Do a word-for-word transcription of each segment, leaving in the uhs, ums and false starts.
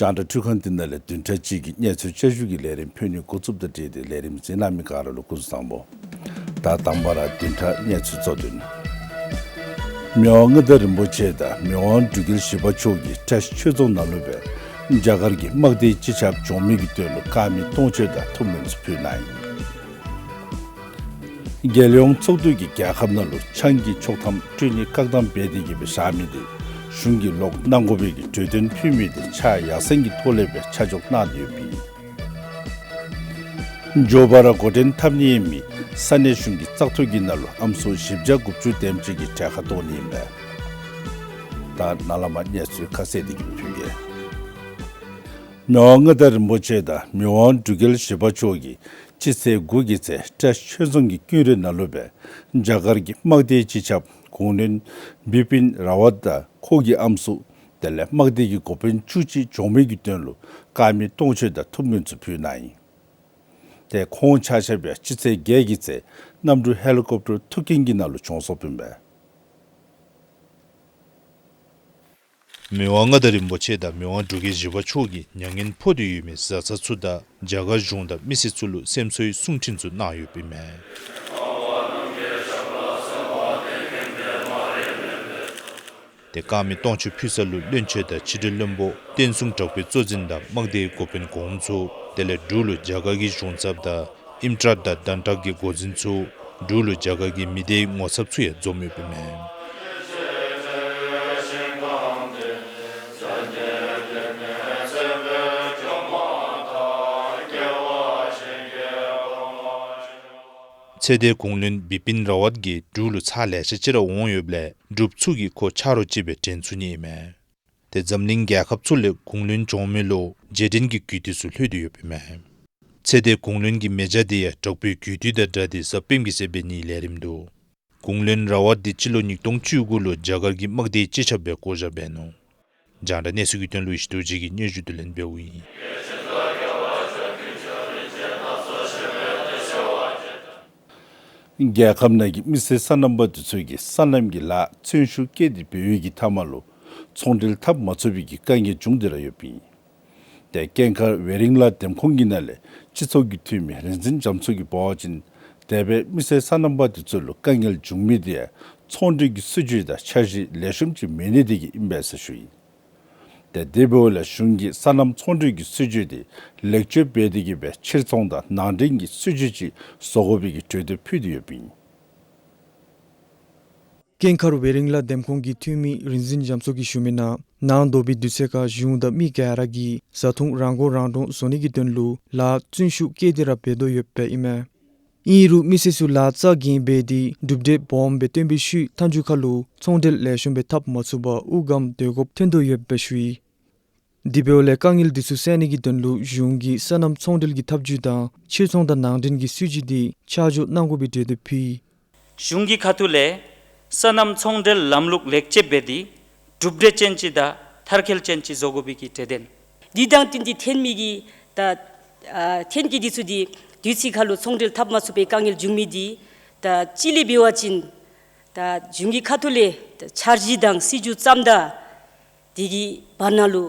རྒྱང་བསྒྲགས་འཕྲུལ་ཁང་འདི་ནང་ལས་བདུན་ཕྲག་གཅིག་གི་གནས་ཚུལ་བསྐྱར་ཞུ་གི་ལས་རིམ་ཕུལ་ནི་འགོ་བཙུགསཔ་དང་འབྲེལ་ཏེ་ལས་རིམ་གཟིགས་གནང་མི་ག་ར་ལུ་སྐུ་གཟུགས་བཟང་པོ། ད་དང་པ་ར་བདུན་ཕྲག་གནས་ཚུལ་གཙོ་དོན། མི་དབང་མངའ་བདག་རིན་པོ་ཆེ་དང་མི་དབང་འབྲུག་རྒྱལ་བཞི་པ་མཆོག་གིས་བཀྲ་ཤིས་ཆོས་རྫོང་ནང་ལུ་སྦེ་རྒྱ་གར་གྱི་དམག་སྡེའི་སྤྱི་ཁྱབ་གྱོང་མི་གི་དོན་ལུ་དཀར་མེ་སྟོང་མཆོད་དང་ཐུགས་སྨོན་ཚུ་ཕུལ་གནང་ཡི། རྒྱལ་ཡོངས་ཚོགས་འདུ་གིས་རྒྱལ་ཁབ་ནང་ལུ་ཆང་གི་ཆོག་ཐམ་སྤྲོད་ནི་བཀག་དམ་འབད་དེ་གི་སྦེ་བཞག་མི་དེ་གཞུང་གིས་ལོག་གནང་དགོ་པའི་གི་གྲོས་དོན་ཕུལ་མི་དེ་ཕྱག་ཡར་སེང་གི་ཐོག་ལས་སྦེ་ཆ་འཇོག་གནང་སྟེ་ཡོདཔ་ཨིན། མགྱོགས་པ་ར་འགོ་འདྲེན་འཐབ་ནི་ཡོད་མི་ས་གནས་གཞུང་གི་བཙག་འཐུ་གི་ནང་ལུ་ཨམ་སྲུ་བཞི་བརྒྱ་དགུ་བཅུ་དེམ་ཅིག་གིས་གྲལ་ཁར་གཏོགས་ནི་ཨིན་པས། ད་ནཱ་ལས་མར་གནས་ཚུལ་ཁ་གསལ་དེ་གི་སྦེ་ཕུལ་གེ། མི་དབང་མངའ་བདག་རིན་པོ་ཆེ་དང་མི་དབང་འབྲུག་རྒྱལ་བཞི་པ་མཆོག་གིས་སྤྱི་ཚེས་དགུ་གི་ཚེ་བཀྲ་ཤིས་ཆོས་རྫོང་གི་ཀུན་ར་ནང་ལུ་སྦེ་རྒྱ་གར་གྱི་དམག་སྡེའི་སྤྱི་ཁྱབ་གུང་བློན་བི་པིན་ར་ཝཊ་དང་ཁོ་གི་ཨམ་སྲུ་དེ་ལས་དམག་སྡེ་གི་འགོ་དཔོན་བཅུ་གཅིག་གྱོང་མི་གི་དོན་ལུ་དཀར་མེ་སྟོང་མཆོད་དང་ཐུགས་སྨོན་ཚུ་ཕུལ་གནང་ཡི། ཏེ་ཁོང་ཆ་ཁྱབ་ཡང་སྤྱི་ཚེས་བརྒྱད་ཀྱི་ཚེ་གནམ་གྲུ་ཧེ་ལི་ཀོབ་ཊར་ཐུག་རྐྱེན་གྱི་ནང་ལུ་གྱོང་སོཔ་ཨིན་པས། མི་དབང་མངའ་བདག་རིན་པོ་ཆེ་དང་མི་དབང་འབྲུག་རྒྱལ་བཞི་པ་མཆོག་གིས་མྱ་ངན་ཕོག་སྟེ་ཡོད་མི་བཟའ་ཚང་ཚུ་དང་རྒྱ་གར་གཞུང་དང་མི་སེར་ཚུ་ལུ་སེམས་གསོའི་གསུང་འཕྲིན་ཚུ་གནང་ཡོདཔ་ཨིན་མས། ཏེ་དཀར་མེ་སྟོང་མཆོད་ཕུལ་ས་ལུ་བློན་ཆེན་དང་ཕྱི་འབྲེལ་བློན་པོ་བསྟན་སྲུང་དྲག་པོའི་གཙོ་འཛིན་དང་དམག་སྡེའི་འགོ་དཔོན་གོངམ་ཚུ་དེ་ལས་འབྲུག་ལུ་རྒྱ་གར་གྱི་གཞུང་ཚབ་དང་ཨིམ་ཊྲཊ་དང་དཱན་ཊཀ་གི་འགོ་འཛིན་ཚུ་འབྲུག་ལུ་རྒྱ་གར་གྱི་མི་སྡེའི་ངོ་ཚབ་ཚུ་ཡང་འཛོམས་ཡོདཔ་ཨིན་མས། ཚེ་འདས་གུང་བློན་བི་པིན་ར་ཝཊ་གིས་འབྲུག་ལུ་ཚར་ལེ་ཤ་ཅིག་ར་འོང་ཡོདཔ་ལས་འབྲུགཔ་ཚུ་གིས་ཁོ་ཆ་རོགས་ཅིག་སྦེ་དྲན་ཚུགས་ནི་ཨིན་མས། ཏེ་འཛམ་གླིང་རྒྱལ་ཁབ་ཚུ་ལས་གུང་བློན་གྱོང་མི་ལུ་རྗེས་དྲན་གྱི་གུས་འདུད་ཚུ་ལྷོད་དེ་ཡོདཔ་ཨིན་མས། ཚེ་འདས་གུང་བློན་གྱི་མེ་སྦྱང་དེ་ཡང་དྲག་པོའི་གུས་འདུད་དང་སྦྲགས་ཏེ་གཟའ་སྤེནམ་གི་ཚེ་འབད་ནིའི་ལས་རིམ་འདུག། གུང་བློན་ར་ཝཊ་དེ་སྤྱི་ལོ་ཉིས་སྟོང་བཅུ་དགུ་ལུ་རྒྱ་གར་གྱི་དམག་སྡེའི་སྤྱི་ཁྱབ་སྦེ་བསྐོ་བཞག་འབད་ནུག། རྒྱང་བསྒྲགས་གནས་ཚུལ་གྱི་དོན་ལུ་ཡེ་ཤེས་རྡོ་རྗེ་གིས་སྙན་ཞུ་བསྡུ་ལེན་འབདཝ་ཨིན། རྒྱལ་ཁབ་ནང་གི་མི་སེར་སོ་ནམ་པ་དེ་ཚུ་གིས་སོ་ནམ་གྱི་ལཱ་བརྩོན་ཤུགས་བསྐྱེད་དེ་འབད་བའི་གི་མཐའ་མ་ལུ་ཚོང་འབྲེལ་འཐབ་མ་ཚུགས་པའི་གི་དཀའ་ངལ་བྱུང་སྟེ་ར་ཡོདཔ་ཨིན། ཏེ་སྐྱེངས་མཁར་ཝེ་རིང་ལ་འདེམས་ཁོངས་ཀྱི་ནང་ལས་སྤྱི་ཚོགས་ཀྱི་འཐུས་མི་རིག་འཛིན་རྒྱ་མཚོ་གིས་འབད་བ་ཅིན་དེ་སྦེ་མི་སེར་སོ་ནམ་པ་དེ་ཚུ་ལུ་དཀའ་ངལ་བྱུང་མི་དེ་ཡང་ཚོང་འབྲེལ་གྱི་སྲིད་བྱུས་དང་འཆར་གཞི་ལེགས་ཤོམ་ཅིག་མེད་ནི་དེ་གིས་ཨིན་པས་ཟེར་ཞུ་ཡི། ཏེ་དེ་འབདཝ་ལས་གཞུང་གིས་སོ་ནམ་ཚོང་འབྲེལ་གྱི་སྲིད་བྱུས་དེ་ལེགས་བཅོས་འབད་དེ་གི་སྦེ་ཕྱིར་ཚོང་དང་ནང་འདྲེན་གྱི་སྲིད་བྱུས་ཅིག་བཟོ་དགོ་པའི་གི་གྲོས་འདེབས་ཕུལ་ཏེ་ཡོདཔ་ཨིན། སྐྱེངས་མཁར་ཝེ་རིང་ལ་འདེམས་ཁོངས་ཀྱི་འཐུས་མི་རིག་འཛིན་རྒྱ་མཚོ་གིས་ཞུ་མི་ནང་ནང་དོག་པའི་དུས་ཚོད་ཁར་གཞུང་དང་མི་ག་ར་གིས་བཟའ་འཐུང་རང་མགོ་རང་འདྲོངས་བཟོ་ནི་གི་དོན་ལུ་ལཱ་བརྩོན་ཤུགས་བསྐྱེད་དེ་ར་འབད་དོ་ཡོདཔ་ཨིན་མས། ཨིན་རུང་མི་སེར་ཚུ་ལཱ་རྩ་འགེངས་འབད་དེ་གྲུབ་འབྲས་སྦོམ་སྦེ་བཏོན་པའི་ཤུལ་མཐའ་མཇུག་ཁར་ལུ་ཚོང་འབྲེལ་ལེགས་ཤོམ་སྦེ་འཐབ་མ་ཚུགས་པར་དབུགས་སྒམ་སྡོད་དགོཔ་ཐོན་དོ་ཡོདཔ་སྦེ་ཞུ་ཡི། དེ་འབདཝ་ལས་དཀའ་ངལ་དེ་ཚུ་སེལ་ནི་གི་དོན་ལུ་གཞུང་གིས་སོ་ནམ་ཚོང་འབྲེལ་གྱི་ཐབས་བྱུས་དང་ཕྱིར་ཚོང་དང་ནང་འདྲེན་གྱི་སྲིད་བྱུས་དེ་ཆ་འཇོག་གནང་དགོ་པའི་གྲོས་འདེབས་ཕུལ་ཡི། གཞུང་གི་ཁ་ཐུག་ལས་སོ་ནམ་ཚོང་འབྲེལ་ལམ་ལུགས་ལེགས་བཅོས་འབད་དེ་གྲུབ་འབྲས་ཅན་ཅིག་དང་མཐར་འཁྱོལ་ཅན་ཅིག་བཟོ་དགོ་པའི་གི་གྲོས་དོན། འདི་དང་བསྟུན་ཏེ་ཐོན་མི་གི་ད་ཨ་ཐོན་སྐྱེད་འདི་ཚུ་འདི་དུས་ཚོད་ཁར་ལུ་ཚོང་འབྲེལ་འཐབ་མ་ཚུགས་པའི་དཀའ་ངལ་བྱུང་མི་འདི་ད་སྤྱི་ལས་འབད་བ་ཅིན་ད་གཞུང་གི་ཁ་ཐུག་ལས་ད་འཆར་གཞི་དང་སྲིད་བྱུས་བརྩམ་ད་དེ་གི་བར་ན་ལུ་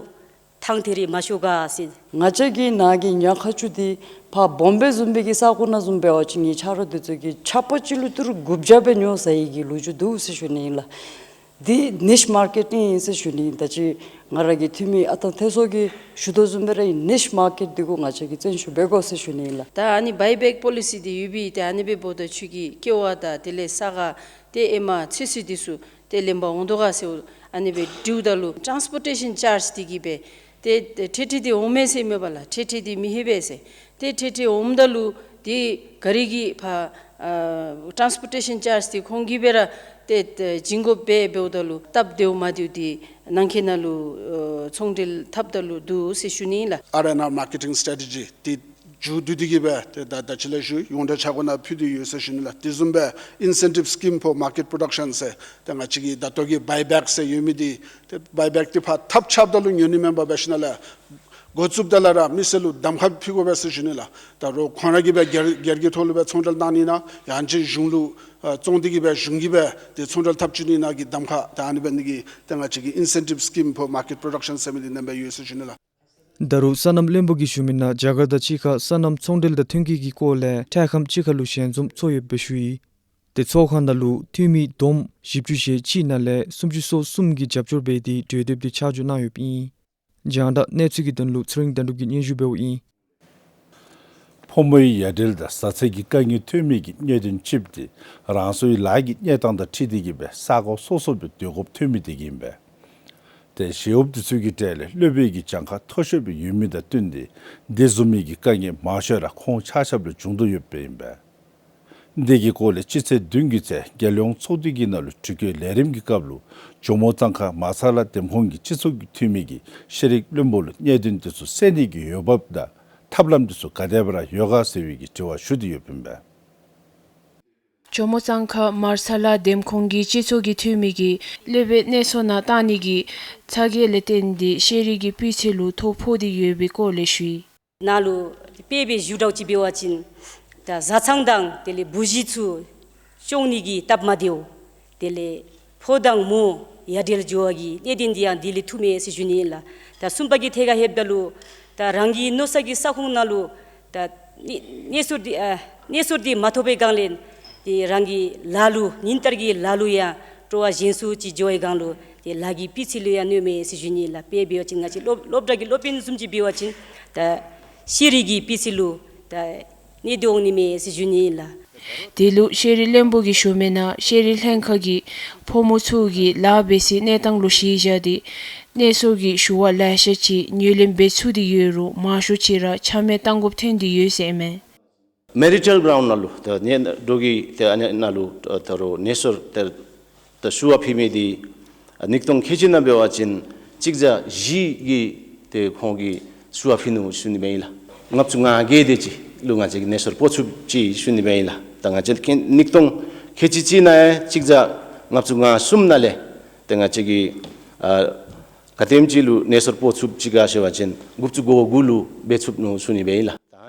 ཐང་ཐེ་རེ་མ་ཤོར་ག་ཟེར། ང་བཅས་ཀྱི་ནང་གི་ཉ་ཁ་ཆུ་འདི་ཕར་བོམ་བེ་བཟུམ་སྦེ་གི་ས་གོ་ནང་བཟུམ་འབད་བ་ཅིན་ངེའི་ཆ་རོགས་དེ་ཚུ་གིས་ཆརཔ་གཅིག་ལུ་ཏི་རུ་དགུ་བརྒྱ་སྦེ་ཉོ་ཟ་ཡི་གི་ལོ་རྒྱུས་འདུག་ཟེར་ཞུ་ནི་ཨིན་ལགས། འདི་ནིཤ་མར་ཀེཊ་ཨིན་ཟེར་ཞུ་ནི་ཨིན། ད་ཅི་ང་ར་གི་འཐུས་མི་ཨ་ཐང་ཐེ་སོ་གིས་ཞུ་དོ་བཟུམ་སྦེ་ར་ཨིན། ནིཤ་མར་ཀེཊ་འདི་གུ་ང་བཅས་ཀྱིས་བརྩོན་ཤུགས་འབད་དགོ་ཟེར་ཞུ་ནི་ཨིན་ལགས། ད་ཨ་ནི་བའི་བེཀ་པོ་ལི་སི་འདི་ཡོད་པའི་ཏེ་ཨ་ནི་སྦེ་འབདཝ་ད་ཁྱོད་ཀྱི་ཀེ་བ་དང་དེ་ལས་ས་ག་ཏེ་ཨེ་མ་ཚོད་བསྲེ་འདི་ཚུ་ཏེ་ལེན་པར་འོང་དོ་ག་ཟེར་ཨ་ནི་སྦེ་དྲིཝ་ད་ལུ་ཊཱནསི་པོར་ཊེ་ཤཱན་ཅཱརཇ་འདི་གིས་སྦེ་ཏེ་ཏེ་ཁྲལ་ཁྲལ་འདི་འོང་མས་ཟེར་མས་པ་ལགས། ཁྲལ་ཁྲལ་འདི་མི་ལྷོད་པས་ཟེར། ཏེ་ཁྲལ་ཁྲལ་འོངམ་ད་ལུ་འདི་ག་རི་གི་ཕར་ཨ་ཊཱནསི་པོར་ཊེ་ཤཱན་ཅཱརཇ་འདི་ཁོང་གིས་སྦེ་ར་ཏེ་ཏེ་བྱིན་དགོཔ་སྦེ་འབདཝ་ད་ལུ་སྟབས་བདེཝ་མ་བདེཝ་འདི་ནང་འཁོད་ནང་ལུ་ཨ་ཚོང་འབྲེལ་འཐབ་ད་ལུ་འདུག་ཟེར་ཞུ་ནི་ཨིན་ལགས། ཨར་ཨེན་ཨར་མར་ཀེ་ཊིང་སི་ཊེ་རེ་ཊི་ཇི་འདི་མཇུག་བསྡུ་སྟེ་གི་སྦེ་ཏེ་ད་ད་ཅི་ལས་ཞུ་ཡོངས་གྲགས་ཆ་སྒོ་ནང་ཕུལ་ཏེ་ཡོད་ཟེར་ཞུ་ནི་ལགས། དེ་བཟུམ་སྦེ་Incentive Scheme for Market Production ཟེར་ཏེ་ང་བཅས་ཀྱི་ད་ལྟོ་གི་བའི་བེཀ་ཟེར་ཡོད་མི་འདི་ཏེ་བའི་བེཀ་འདི་ཕར་ཐབས་ཆགཔ་ད་ལུ་ཉོ་ནི་མེན་པར་འབད་ཞིནམ་ལས་འགོ་བཙུགསཔ་ད་ལས་ར་མི་སེར་ལུ་གདམ་ཁ་ཕུལ་དགོ་པས་ཟེར་ཞུ་ནི་ལགས། ད་རུང་ཁོང་ར་གིས་སྦེ་སྒེར་སྒེར་གྱི་ཐོག་ལུ་སྦེ་ཚོང་འབྲེལ་གནང་ནི་ཨིན་ན་ཡང་ཅིན་གཞུང་ལུ་ཨ་བཙོང་སྟེ་གི་སྦེ་གཞུང་གིས་སྦེ་ཏེ་ཚོང་འབྲེལ་འཐབ་བཅུག་ནི་ཨིན་ན་གི་གདམ་ཁ་ད་ཨ་ནི་འབད་ནི་གི་ཏེ་ང་བཅས་ཀྱི་Incentive Scheme for Market Production ཟེར་མི་འདི་ནང་སྦེ་ཡོད་ཟེར་ཞུ་ནི་ལགས། ད་རུང་སོ་ནམ་བློན་པོ་གིས་ཞུ་མི་ནང་རྒྱ་གར་དང་གཅིག་ཁར་སོ་ནམ་ཚོང་འབྲེལ་དང་ཐོན་སྐྱེད་ཀྱི་སྐོར་ལས་འཕྲལ་ཁམས་ཅིག་ཁར་ལུ་ཞལ་འཛོམས་ཚོགས་ཡོདཔ་སྦེ་ཞུ་ཡི། དེ་ཚོགས་ཁང་ནང་ལུ་འཐུས་མི་བསྡོམས་བཞི་བཅུ་ཞེ་གཅིག་ནང་ལས་སུམ་ཅུ་སོ་གསུམ་གྱིས་རྒྱབ་སྐྱོར་འབད་དེ་གྲོས་འདེབས་དེ་ཆ་འཇོག་གནང་ཡོདཔ་ཨིན། རྒྱང་བསྒྲགས་གནས་ཚུལ་གྱི་དོན་ལུ་ཚེ་རིང་དོན་གྲུབ་ཀྱིས་སྙན་ཞུ་འབདཝ་ཨིན། ཕོ་མོའི་ཡ་བྲལ་དང་བཟའ་ཚང་གི་དཀའ་ངལ་ཐོན་མི་གི་གནད་དོན་ཅིག་དེ་རང་སོའི་ལཱ་གི་གནས་སྟངས་དང་འཁྲིལ་ཏེ་གིས་སྦེ་ས་གོ་སོ་སོ་སྦེ་སྡོད་དགོཔ་ཐོན་མི་དེ་གིས་ཨིན་པས། ཏེ་ཞི་གཡོགཔ་དེ་ཚུ་གི་གྲས་ལས་སློབ་དཔོན་གྱི་གྱངས་ཁ་མཐོ་ཤོས་སྦེ་ཡོད་མི་དང་བསྟུན་ཏེ་དེ་བཟུམ་མའི་གི་དཀའ་ངལ་མང་ཤོས་ར་ཁོང་ཆ་ཁྱབ་ལུ་བྱུང་དོ་ཡོདཔ་ཨིན་པས། དེ་གི་སྐོར་ལས་སྤྱི་ཚེས་བདུན་གྱི་ཚེ་རྒྱལ་ཡོངས་ཚོགས་འདུ་གི་ནང་ལུ་དྲི་བཀོད་ལས་རིམ་གྱི་སྐབས་ལུ་ཇོ་མོ་གཙང་ཁ་མར་ས་ལ་འདེམས་ཁོངས་ཀྱི་སྤྱི་ཚོགས་ཀྱི་འཐུས་མི་གིས་ཤེས་རིག་བློན་པོ་ལུ་གནད་དོན་དེ་ཚུ་སེལ་ནི་གི་འོས་འབབ་དང་ཐབས་ལམ་དེ་ཚུ་ག་དེ་སྦེ་ར་ཡོད་ག་ཟེར་བའི་གི་དྲི་བ་ཞུ་སྟེ་ཡོདཔ་ཨིན་པས། ཇོ་མོ་གཙང་ཁ་མར་ས་ལ་འདེམས་ཁོངས་ཀྱི་སྤྱི་ཚོགས་ཀྱི་འཐུས་མི་གིས་སློབ་དཔོན་གནས་སོ་ནང་བཏང་ནི་གི་ཚ་གྱང་ལས་བརྟེན་ཏེ་ཤེས་རིག་གི་སྤུས་ཚད་ལུ་ཐོ་ཕོག་སྟེ་ཡོད་པའི་སྐོར་ལས་ཞུ་ཡི། ནཱ་ལུ་དཔེ་སྦེ་ཞུ་དགོཔ་ཅིག་འབད་བ་ཅིན་ད་བཟའ་ཚང་དང་དེ་ལས་བུ་གཞི་ཚུ་སྐྱོང་ནི་གི་སྟབས་མ་བདེཝ། དེ་ལས་ཕོ་དང་མོ་ཡ་བྲལ་འགྱོ་བ་གི་གནད་དོན་འདི་ཡང་འདི་ལས་ཐོནམ་མས་ཟེར་ཞུ་ནི་ཨིན་ལགས། ད་གསུམ་པ་གི་ཐད་ཁར་ལྷོདཔ་ད་ལུ་ད་རང་གི་མནོ་ས་གི་ས་ཁོངས་ནང་ལུ་ད་གནས་གནས་སོ་འདི་ཨ་གནས་སོ་འདི་མ་ཐོབ་པའི་སྒང་ལས་ཏེ་རང་གི་ལཱ་ལུ་ཉིན་ལྟར་གྱི་ལཱ་ལུ་ཡང་སྤྲོ་བ་ཞན་སུ་ཅིག་འགྱོ་བའི་སྒང་ལུ་ཏེ་ལཱ་གི་སྤུས་ཚད་ལུ་ཡང་གནོདཔ་མས་ཟེར་ཞུ་ནི་ལགས། དཔེ་འབད་བ་ཅིན་ང་བཅས་སློབ་སློབ་གྲྭ་གི་སློབ་དཔོན་བཟུམ་ཅིག་འབད་བ་ཅིན་ད་ཤེས་རིག་གི་སྤུས་ཚད་ལུ་ད་གནོད་འོང་ནི་མས་ཟེར་ཞུ་ནི་ལགས། དེ་ལུ་ཤེས་རིག་བློན་པོ་གིས་ཞུ་མི་ནང་ཤེས་རིག་ལྷན་ཁག་གིས་ཕོ་མོ་ཚུ་གི་ལཱ་འབད་སའི་གནས་སྟངས་ལུ་གཞི་བཞག་སྟེ་གནས་སོ་གི་ཞུ་བ་ལེ་ཤ་ཅིག་ཉུང་ལེན་འབད་ཚུགས་ཏེ་ཡོད་རུང་མང་ཤོས་ཅིག་ར་ཆ་མེད་བཏང་དགོཔ་ཐོན་ཏེ་ཡོད་ཟེར་ཨིན་མས། མེ་རི་ཊལ་གི་རའུནཌ་ནང་ལུ་ད་ནཱ་འབྲུག་གི་ཏེ་ཨ་ནཱ་ལུ་ད་རུང་གནས་སོ་ད་ད་ཞུ་བ་ཕུལ་མི་འདི་ཨ་གཉིས་སྟོང་ཁལ་གཅིག་ནང་འབད་བ་ཅིན་གཅིག་བརྒྱ་བཞི་གིས་ཏེ་ཁོང་གིས་ཞུ་བ་ཕུལ་ནུག་ཞུ་ནི་སྦེ་ཨིན་ལགས། ལྔ་བཅུ་ང་བརྒྱད་དེ་ཅིག་ལུ་ང་བཅས་ཀྱིས་གནས་སོ་སྤོ་ཚུགསཔ་ཅིག་ཞུ་ནི་སྦེ་ཨིན་ལགས། ད་ང་བཅས་ཀྱིས་གཉིས་སྟོང་ཁལ་གཅིག་གཅིག་ནང་ཡང་གཅིག་བརྒྱ་ལྔ་བཅུ་ང་གསུམ་ནང་ལས་ཏེ་ང་བཅས་ཀྱིས་ཨ་ག་དེམ་ཅིག་ལུ་གནས་སོ་སྤོ་ཚུགསཔ་ཅིག་ག་ཟེར་བ་ཅིན་དགུ་བཅུ་གོ་དགུ་ལུ་འབད་ཚུགས་ནུག་ཞུ་ནི་སྦེ་ཨིན་ལགས།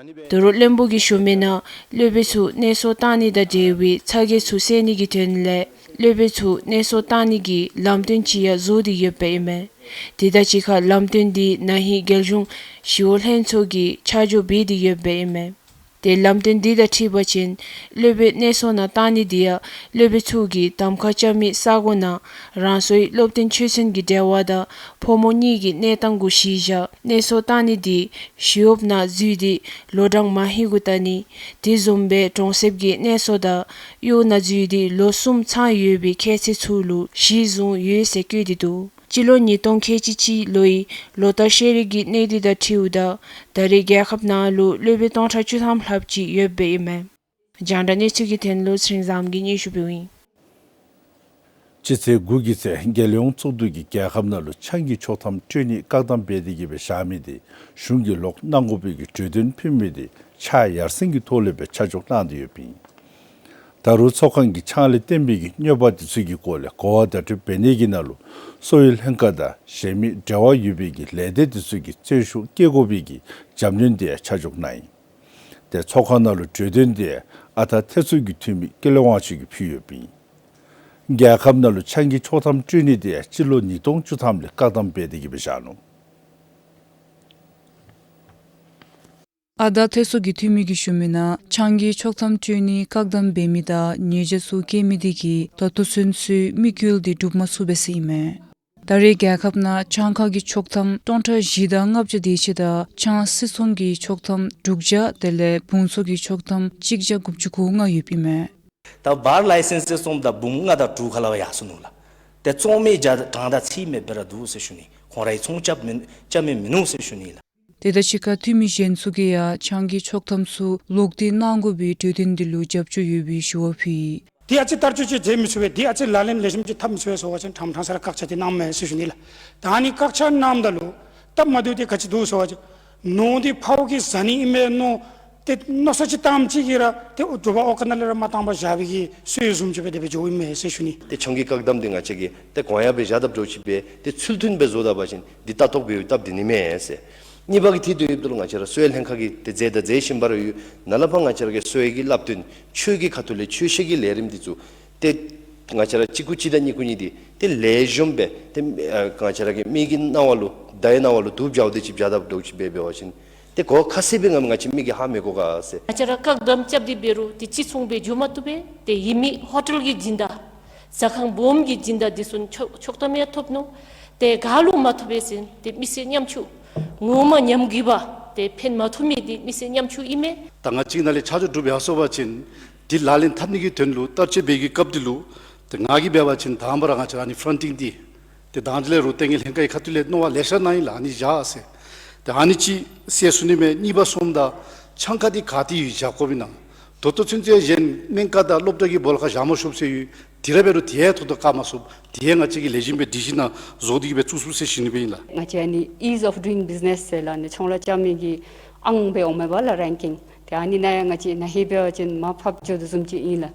ད་རུང་བློན་པོ་གིས་ཞུ་མི་ནང་སློབ་དཔོན་ཚུ་གནས་སོ་བཏང་ནི་དང་འབྲེལ་བའི་ཚ་གྱང་ཚུ་སེལ་ནི་གི་དོན་ལས་སློབ་དཔོན་ཚུ་གནས་སོ་བཏང་ནི་གི་ལམ་སྟོན་ཅིག་ཡང་བཟོ་སྟེ་ཡོདཔ་ཨིན་མས། དེ་དང་གཅིག་ཁར་ལམ་སྟོན་འདི་ན་ཧིང་རྒྱལ་གཞུང་ཞི་གཡོག་ལྷན་ཚོགས་ཀྱིས་ཆ་འཇོག་འབད་དེ་ཡོདཔ་ཨིན་མས། ཏེ་ལམ་སྟོན་འདི་དང་འཁྲིལ་བ་ཅིན་སློབ་དཔོན་གནས་སོ་ནང་བཏང་ནི་འདི་ཡང་སློབ་དཔོན་ཚུ་གིས་གདམ་ཁ་རྐྱབ་མི་ས་གོ་ནང་རང་སོའི་སློབ་སྟོན་ཆོས་ཚན་གྱི་འབྲེལ་བ་དང་ཕོ་མོ་གཉིས་ཀྱི་གནས་སྟངས་གུ་གཞི་བཞག་གནས་སོ་བཏང་ནི་འདི་ཞི་གཡོགཔ་ནང་འཛུལ་ཏེ་ལོ་གྲངས་མ་ཧིང་གུ་བལྟ་ནི། དེ་བཟུམ་སྦེ་གྲོང་གསེབ་ཀྱི་གནས་སོ་དང་གཡོག་ནང་འཛུལ་ཏེ་ལོ་གསུམ་ཚང་ཡོད་པའི་ཁྱད་ཚད་ཚུ་ལུ་གཞི་བཟུང་ཡོད་ཟེར་བཀོད་དེ་འདུག། སྤྱི་ལོ་ཉིས་སྟོང་ཁལ་གཅིག་གཅིག་ལོའི་ལོ་བསྟར་ཤེས་རིག་གི་གནས་སྟངས་དང་འཁྲིལཝ་ད་ད་རེས་རྒྱལ་ཁབ་ནང་ལུ་སློབ་དཔོན་སྟོང་ཕྲག་བཅུ་ཐམ་ལྷགཔ་ཅིག་ཡོདཔ་ཨིན་མས། རྒྱང་བསྒྲགས་གནས་ཚུལ་གྱི་དོན་ལུ་ཚེ་རིང་བཟངམོ་གིས་སྙན་ཞུ་ཕུལཝ་ཨིན། སྤྱི་ཚེས་དགུ་གི་ཚེ་རྒྱལ་ཡོངས་ཚོགས་འདུ་གིས་རྒྱལ་ཁབ་ནང་ལུ་ཆང་གི་ཆོག་ཐམ་སྤྲོད་ནི་བཀག་དམ་འབད་དེ་གིས་སྦེ་བཞག་མི་དེ་གཞུང་གིས་ལོག་གནང་དགོ་པའི་གི་གྲོས་དོན་ཕུལ་མི་དེ་ཕྱག་ཡར་སེང་གི་ཐོག་ལས་སྦེ་ཆ་འཇོག་གནང་སྟེ་ཡོདཔ་ཨིན། ད་རུང་ཚོགས་ཁང་གིས་ཆང་ལས་བརྟེན་པའི་གི་གནོད་པ་དེ་ཚུ་གི་སྐོར་ལས་གོ་བ་བརྡ་སྤྲོད་འབད་ནི་གི་ནང་ལུ་གསོ་བའི་ལྷན་ཁག་དང་གཞན་མི་འབྲེལ་བ་ཡོད་པའི་གི་ལས་སྡེ་དེ་ཚུ་གིས་བརྩོན་ཤུགས་བསྐྱེད་དགོ་པའི་གི་རྒྱབ་སྣོན་དེ་ཡང་ཆ་འཇོག་གནང་ཡི། ཏེ་ཚོགས་ཁང་ནང་ལུ་གྲོས་དོན་དེ་ཨ་ཐ་ཐེ་ཚོ་གི་འཐུས་མི་ཀུན་ལེགས་དབང་ཕྱུག་གིས་ཕུལ་ཡོདཔ་ཨིན། རྒྱལ་ཁབ་ནང་ལུ་ཆང་གི་ཆོག་ཐམ་སྤྲོད་ནི་དེ་ཡང་སྤྱི་ལོ་ཉིས་སྟོང་བཅུ་ཐམ་ལས་བཀག་དམ་འབད་དེ་གིས་སྦེ་བཞག་ནུག། ཨ་ཐ་ཐེ་ཚོ་གི་འཐུས་མི་གིས་ཞུ་མི་ནང་ཆང་གི་ཆོག་ཐམ་སྤྲོད་ནི་བཀག་དམ་འབད་མི་དང་ཉེས་བྱ་ཚུ་བཀལ་མི་དེ་གིས་ད་ལྟོ་ཚུན་ཚོད་དམིགས་ཡུལ་དེ་འགྲུབ་མ་ཚུགས་པས་ཟེར་ཨིན་མས། ད་རེས་རྒྱལ་ཁབ་ནང་ཆང་ཁང་གི་ཆོག་ཐམ་སྟོང་ཕྲག་བཞི་དང་ལྔ་བརྒྱ་དེ་ཅིག་དང་ཆང་སིལ་ཚོང་གི་ཆོག་ཐམ་དྲུག་བརྒྱ་དེ་ལས་བུམ་ཚོང་གི་ཆོག་ཐམ་གཅིག་བརྒྱ་དགུ་བཅུ་གོ་ལྔ་ཡོདཔ་ཨིན་མས། ད་བཱར་ལའི་སེནསི་དེ་བཙོངམ་ད་འབུམ་ལྔ་དང་དྲུག་ཁ་ལས་ཡར་སོ་ནུག་ལགས། ཏེ་བཙོང་མི་ཡང་གྲངས་དང་ཚད་མེད་སྦེ་ར་འདུག་ཟེར་ཞུ་ནི། ཁོང་རའི་ཚོང་རྐྱབ་མི་རྐྱབ་མི་མིན་ནུག་ཟེར་ཞུ་ནི་ལགས། དེ་དང་གཅིག་ཁར་འཐུས་མི་གཞན་ཚུ་གིས་ཡང་ཆང་གི་ཆོག་ཐམ་ཚུ་ལོག་སྟེ་གནང་དགོ་པའི་གྲོས་དོན་དེ་ལུ་རྒྱབ་སྐྱོར་ཡོད་པའི་ཞུ་བ་ཕུལ་ཡི། དེ་ཨ་ཙི་བསྟར་སྤྱོད་ཅིག་མཛད་མི་ཚུགས་པས། དེ་ཨ་ཙི་ལག་ལེན་ལེགས་ཤོམ་ཅིག་འཐབ་མི་ཚུགས་པས་ཟེར་བ་ཅིན་ཕྲང་ཕྲང་ས་ར་བཀག་ཆ་དེ་གནངམ་མས་ཟེར་ཞུ་ནི་ལགས། ད་ཨ་ནི་བཀག་ཆ་གནངམ་ད་ལུ་སྟབས་མ་བདེཝ་དེ་ག་ཅི་འདུག་ཟེར་བ་ཅིན་ནོར་འདི་ཕར་གི་བཟའ་ནི་ཨིན་མས་མནོ་སྟེ་མནོ་བསམ་ཅིག་བཏངམ་ཅིག་གིས་ར་ཏེ་དྲོ་པ་འོག་ཁང་ནང་ལས་ར་མ་བཏང་པར་བཞག་པའི་གི་སྲོལ་བཟུམ་ཅིག་སྦེ་དེ་སྦེ་འགྱོཝ་ཨིན་མས་ཟེར་ཞུ་ནི། ཏེ་ཆང་གི་བཀག་དམ་འདི་ང་བཅས་ཀྱིས་ཏེ་གོང་ཡང་སྦེ་བཞག་དཔ་འདྲཝ་ཅིག་སྦེ་ཏེ་ཚུལ་མཐུན་སྦེ་བཟོ་ད་པ་ཅིན་འདི་ལྟ་རྟོག་འབད་བའི་སྟབས་བདེ་ནི་མས་ཟེར། གཉིས་པ་གི་ཐད་དུ་ཡོདཔ་ད་ལུ་ང་བཅས་ར་གསོ་བའི་ལྷན་ཁག་གིས་ཏེ་མཛད་དང་མཛད་བཞིན་པ་ར་ཡོད། ནཱ་ལས་ཕར་ང་བཅས་ར་གི་གསོ་བའི་གི་བསླབ་སྟོན་ཆོས་ཀྱི་ཁ་ཐུག་ལས་ཆོས་བཤད་ཀྱི་ལས་རིམ་འདི་ཚུ་ཏེ་ང་བཅས་ར་གཅིག་གུ་གཅིག་དང་གཉིས་གུ་གཉིས་འདི་ཏེ་ལེགས་ཤོམ་སྦེ་ཏེ་ཨ་ང་བཅས་ར་གི་མི་གི་རྣ་བ་ལུ་ ད་ཡི་ནང་བ་ལུ་དུག་སྦྱརཝ་དེ་ཅིག་སྦྱར་དཔ་འདྲཝ་ཅིག་འབད་འབད་བ་ཅིན་ཏེ་གོ་ཁ་གསལ་སྦེ་ང་ང་བཅས་མི་གིས་ཧ་མི་གོ་ག་ཟེར། ང་བཅས་ར་བཀག་དམ་རྐྱབ་སྟེ་འབད་རུང་ཏེ་ཅིག་མཚུངས་སྦེ་འགྱོ་མ་བཏུབ་པས། ཏེ་ཡོད་མི་ཧོ་ཊེལ་གྱི་སྦྱིན་བདག་ཟ་ཁང་སྦོམ་གྱི་སྦྱིན་བདག་འདི་ཚུ་ཆོག་ཆོག་ཐམ་ཡང་ཐོབ་ནུག། ཏེ་ག་ལུ་མ་ཐོབ་པས་ཟེར་ན་ཏེ་མི་སེར་ཉམ་ཆུང་ངོ་མ་ཉམས་རྒུད་པ་ཏེ་ཕན་མ་ཐོགས་མི་འདི་མི་སེར་ཉམ་ཆུང་ཨིན་མས། ད་ང་བཅས་ནཱ་ལས་ཆ་འཇོག་གྲུབ་ཡར་སོང་པ་ཅིན་འདི་ལག་ལེན་འཐབ་ནི་གི་དོན་ལུ་བསྟར་སྤྱོད་འབད་བའི་སྐབས་འདི་ལུ་ཏེ་ང་གིས་འབད་བ་ཅིན་དང་པ་ར་ང་བཅས་ཨ་ནི་ཕྲོན་ཊིང་འདི་ཏེ་དང་པ་ལས་རུང་ཏེ་ངེའི་ལྷན་ཁག་གི་ཁ་ཐུག་ལས་མནོ་བ་ལེ་ཤ་གནང་ཡི་ལགས། ཨ་ནི་བཞག་ཟེར། ཏེ་ཨ་ནི་ཅིག་ཟེར་ཞུ་ནི་མས། གཉིས་པ་སོངམ་ད་ཆང་ཁང་འདི་ག་ཏེ་ཡོད་བཞག་དགོཔ་ཨིན་ན། ད་ལྟོ་ཚུན་ཚོད་གཞན་སྨན་ཁང་དང་སློབ་གྲྭ་གི་སྦོ་ལོགས་ཁར་བཞག་མ་ཆོགཔ་ཟེར་ཡོད། དེ་ར་འབད་རུང་དེ་ཡང་ད་ལྟོ་བཀག་མ་ཚུགས། དེ་ཡང་ང་བཅས་ཀྱིས་ལེགས་ཤོམ་སྦེ་སྒྲིག་གཞི་ནང་བཟོ་སྟེ་གི་སྦེ་བཙུགས་བཙུགས་ཟེར་ཞུ་ནི་སྦེ་ཨིན་ལགས། ང་བཅས་ཨ་ནི་ease of doing business ཟེར་ལགས། ཨ་ནི་ཚོང་ལཱ་རྐྱབ་མི་གི་ཨང་སྦེ་འོང་མས་པ་ལགས་རེང་ཀིང་། ཏེ་ཨ་ནི་ནང་ཡང་ང་བཅས་ན་ཧིང་འབད་བ་ཅིན་མར་ཕབ་འགྱོ་དོ་བཟུམ་ཅིག་ཨིན་ལགས།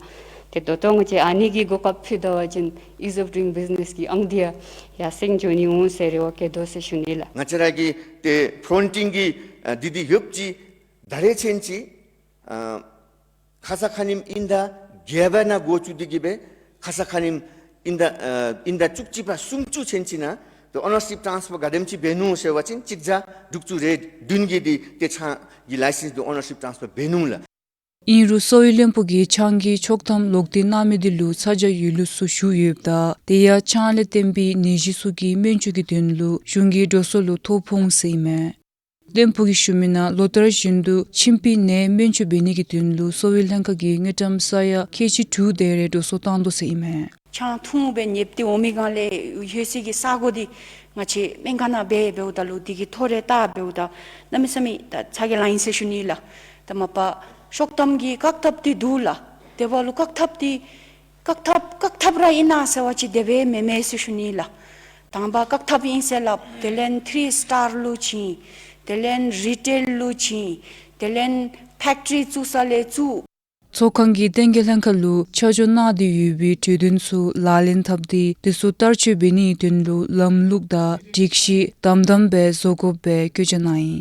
ཏེ་ད་ལྟོ་ང་བཅས་ཨ་ནི་གི་གོ་སྐབས་ཕུལ་ད་པ་ཅིན་ease of doing business གི་ཨང་འདི་ཡང་ཡར་སེང་འགྱོ་ནི་འོང་ཟེར་རེ་བ་བསྐྱེད་དོ་ཟེར་ཞུ་ནི་ལགས། ང་བཅས་ར་གི་ཏེ་ཕྲོན་ཊིང་གི་ཨ་འདི་འདི་ཡོདཔ་ཅིག་ད་རེས་ཚུན་ཚོད་ཨ་ཁ་ཙ་ཁ་ཉིནམ་ཨིན་ད་བརྒྱད་པ་ནང་འགོ་བཙུགས་ཏེ་གི་སྦེ་ཁ་ཙ་ཁ་ཉིནམ་ཨིན་ད་ཨ་ཨིན་ད་བཅུ་གཅིག་པ་སུམ་ཅུ་ཚུན་ཚོད་ནང་ཏེ་ཨོ་ནར་ཤིཔ་ཊཱནསི་ཕར་ག་དེམ་ཅིག་འབད་ནུག་ཟེར་བ་ཅིན་གཅིག་བརྒྱ་དྲུག་ཅུ་རེ་བདུན་གྱིས་འདི་ཏེ་ཆང་གི་ལའི་སེནསི་འདི་ཨོ་ནར་ཤིཔ་ཊཱནསི་ཕར་འབད་ནུག་ལགས། ཨིན་རུང་གསོ་བའི་བློན་པོ་གིས་ཆང་གི་ཆོག་ཐམ་ལོག་སྟེ་གནང་མི་འདི་ལུ་ཚ་གྱང་ཡོད་ལུགས་ཚུ་ཞུ་ཡོདཔ་ད་དེ་ཡང་ཆང་ལས་བརྟེན་པའི་ནད་གཞི་ཚུ་གི་སྨན་བཅོས་ཀྱི་དོན་ལུ་གཞུང་གིས་འགྲོ་སོང་ལུ་ཐོ་ཕོག་འོང་ཟེར་ཨིན་མས། བློན་པོ་གིས་ཞུ་མི་ནང་ལོ་ལྟར་བཞིན་དུ་མཆིན་པའི་ནད་སྨན་བཅོས་འབད་ནི་གི་དོན་ལུ་གསོ་བའི་ལྷན་ཁག་གིས་དངུལ་ཀྲམ་ས་ཡ་ཁལ་གཅིག་དྲུག་དེ་རེ་འགྲོ་སོང་བཏང་དོ་ཟེར་ཨིན་མས། ཆང་འཐུང་སྦེ་ཉེབ་སྟེ་འོང་མི་སྒང་ལས་ཡོད་སའི་གི་ས་གོ་འདི་ང་བཅས་སྨན་ཁང་ནང་འབད་འབདཝ་ད་ལུ་འདི་གི་ཐོ་རེ་བལྟ་འབདཝ་ད་གནམ་མེད་ས་མེད་ད་ཚ་གྱང་ལང་ཡི་ཟེར་ཞུ་ནི་ལགས། ད་མ་པ་ཆོག་ཐམ་གྱི་བཀག་ཐབས་འདི་འདུག་ལགས། དེ་འབདཝ་ལུ་བཀག་ཐབས་འདི་བཀག་ཐབས་བཀག་ཐབས་ར་ཨིན་ན་ཟེར་བ་ཅིན་དེ་སྦེ་མེན་མས་ཟེར་ཞུ་ནི་ལགས། དང་པ་བཀག་ཐབས་ཨིན་ཟེར་སླབ། དེ་ལས་ཐི་རི་སི་ཊར་ལུ་བྱིན། དེ་ལས་རི་ཊེལ་ལུ་བྱིན། དེ་ལས་ཕེཀ་ཊི་རི་བཙུགས་ས་ལས་བཙུགས། ཚོགས་ཁང་གིས་བསྟན་རྒྱས་ལྷན་ཁག་ལུ་ཆ་འཇོག་གནང་སྟེ་ཡོད་པའི་གྲོས་དོན་ཚུ་ལག་ལེན་འཐབ་སྟེ་དེ་ཚུ་བསྟར་སྤྱོད་འབད་ནིའི་དོན་ལུ་ལམ་ལུགས་དང་སྒྲིག་གཞི་དམ་དམ་སྦེ་བཟོ་དགོཔ་སྦེ་བཀོད་རྒྱ་གནང་ཡི།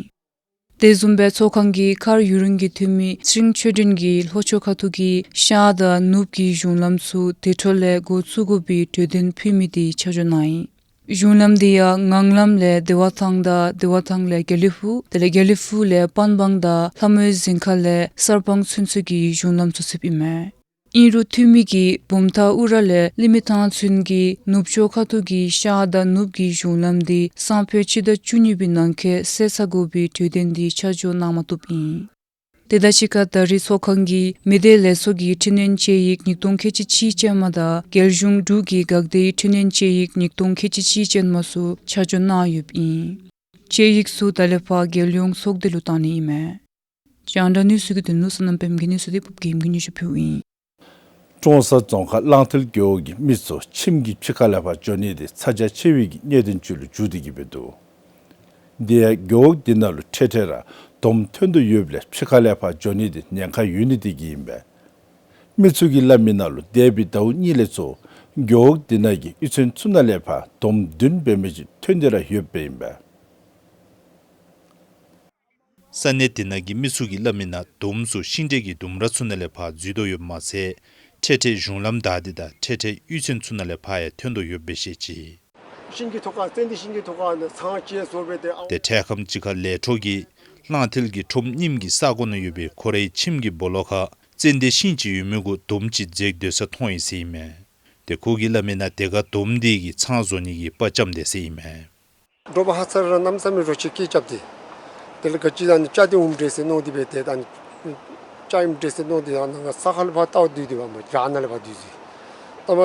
དེ་བཟུམ་སྦེ་ཚོགས་ཁང་གིས་མཁར་ཡུ་རུང་གི་འཐུས་མི་ཚེ་རིང་ཆོས་སྒྲོན་གྱིས་ལྷོ་ཕྱོགས་ཁ་ཐུག་གི་ཤར་དང་ནུབ་ཀྱི་གཞུང་ལམ་ཚུ་དེ་འཕྲོ་ལས་འགོ་བཙུགས་དགོ་པའི་གྲོས་དོན་ཕུལ་མི་དེ་ཆ་འཇོག་གནང་ཡི། གཞུང་ལམ་དེ་ཡང་ངང་ལམ་ལས་བདེ་བ་ཐང་དང་བདེ་བ་ཐང་ལས་དགེ་ལེགས་ཕུག་དེ་ལས་དགེ་ལེགས་ཕུག་ལས་པན་སྦང་དང་ལྷ་མོའི་གཟིམ་ཁ་ལས་གསར་སྤང་ཚུན་ཚོད་ཀྱི་གཞུང་ལམ་ཚུ་ཚུདཔ་ཨིན་མས། ཨིན་རུང་འཐུས་མི་གིས་བུམ་ཐང་ཨུ་ར་ལས་གླིང་མི་ཐང་ཚུན་གྱི་ནུབ་ཕྱོགས་ཁ་ཐུག་གི་ཤར་དང་ནུབ་ཀྱི་གཞུང་ལམ་དེ་སང་ཕོད་སྤྱི་ཟླ་བཅུ་གཉིས་པའི་ནང་འཁོད་ཟད་ཚར་དགོ་པའི་གྲོས་དོན་དེ་ཆ་འཇོག་གནང་མ་བཏུབ་ཨིན། དེ་དང་གཅིག་ཁར་ད་རེས་ཚོགས་ཁང་གིས་མི་སྡེ་ལས་ཚོགས་ཀྱི་འཕྲི་སྣོན་དཔྱད་ཡིག་ཉིས་སྟོང་ཁལ་གཅིག་གཅིག་ཅན་མ་དང་རྒྱལ་གཞུང་འབྲུག་གི་འགག་སྡེའི་འཕྲི་སྣོན་དཔྱད་ཡིག་ཉིས་སྟོང་ཁལ་གཅིག་གཅིག་ཅན་མ་ཚུ་ཆ་འཇོག་གནང་ཡོདཔ་ཨིན། དཔྱད་ཡིག་ཚུ་ད་ལས་ཕར་རྒྱལ་ཡོངས་ཚོགས་སྡེ་ལུ་བཏང་ནི་ཨིན་མས། རྒྱང་བསྒྲགས་གནས་ཚུལ་གྱི་དོན་ལུ་བསོད་ནམས་དཔལམོ་གི་གནས་ཚུལ་དེ་ཕུབ་རྒྱལམོ་གིས་སྙན་ཞུ་ཕུལཝ་ཨིན། ཀྲོང་གསར་རྫོང་ཁག་གླང་མཐིལ་རྒེད་འོག་གི་མི་ཚུ་ཁྱིམ་གྱི་ཕྱི་ཁ་ལས་ཕར་འགྱོ་ནི་དེ་ཚ་གྱང་ཆེ་བའི་གི་གནད་དོན་ཅིག་ལུ་འགྱུར་ཏེ་གི་སྦེ་འདུག། དེ་ཡང་རྒེད་འོག་དེ་ནང་ལུ་འཕྲལ་འཕྲལ་ར་དོམ་ཐོན་དོ་ཡོདཔ་ལས་ཕྱི་ཁ་ལས་ཕར་འགྱོ་ནི་དེ་ཉེན་ཁ་ཡོད་ནི་དེ་གིས་ཨིན་པས། མི་ཚུ་གིས་སླབ་མི་ནང་ལུ་འདས་པའི་ཟླཝ་གཉིས་ལས་ཚུར་རྒེད་འོག་དེ་ནང་གི་གཡུས་ཚན་ཚུ་ནང་ལས་ཕར་དོམ་བདུན་འབད་མི་ཅིག་ཐོན་ཏེ་ར་ཡོདཔ་ཨིན་པས། ས་གནས་དེ་ནང་གི་མི་ཚུ་གིས་སླབ་མི་ནང་དོམ་ཚུ་ཤིང་འབྲས་ཀྱི་ལྡུམ་ར་ཚུ་ནང་ལས་ཕར་འཛུལ་དོ་ཡོདཔ་མ་ཚད་འཕྲལ་འཕྲལ་གཞུང་ལམ་བདའ་སྟེ་དང་འཕྲལ་འཕྲལ་གཡུས་ཚན་ཚུ་ནང་ལས་ཕར་ཡང་ཐོན་དོ་ཡོདཔ་སྦེ་བཤད་ཅི། ཤིང་གི་ཐོག་ཁར་ཙན་དན་ཤིང་གི་ཐོག་ཁར་ནི་ཚང་བཅས་བཟོ་སྦེ་ཏེ་ཨ་ཏེ་འཕྲལ་ཁམས་ཅིག་ཁར་ལས་འཕྲོ་གིས་གླང་མཐིལ་གྱི་ཁྲོམ་རྙིངམ་གི་ས་གོ་ནང་ཡོད་པའི་ཁོ་རའི་ཁྱིམ་གྱི་སྦོ་ལོགས་ཁར་ཙན་དན་ཤིང་ཅིག་ཡོད་མི་གུ་དོམ་ཅིག་འཛེགས་སྡོད་ས་མཐོང་ཡི་ཟེར་ཨིན་མས། ཏེ་ཁོ་གིས་སླབ་མི་ནང་དེ་ཁར་དོམ་དེ་གིས་ཚང་བཟོ་ནི་གི་དཔའ་བཅམ་དེས་ཟེར་ཨིན་མས། འགྲོ་བ་ཧ་ཚ་ར་གནམ་མེད་ས་མེད་རོ་ཁྱི་སྐད་རྐྱབ་སྟེ། དེ་ལས་ག་ཅི་ཨ་ནི་ལྕགས་དེ་འོངམ་འདྲས་ཟེར་མནོ་སྟེ་སྦེ་ཏེ་ཨ་ནི་ལྕགས་ཨིནམ་འདྲས་ཟེར་མནོ་སྟེ་ཨ་ནི་ས་ཁར་ལས་ཕར་བལྟཝ་ད་སྡོད་སྡོདཔ་མས། བྲག་ནང་ལས་ཕར་སྡོད་ཅི། ད་མ་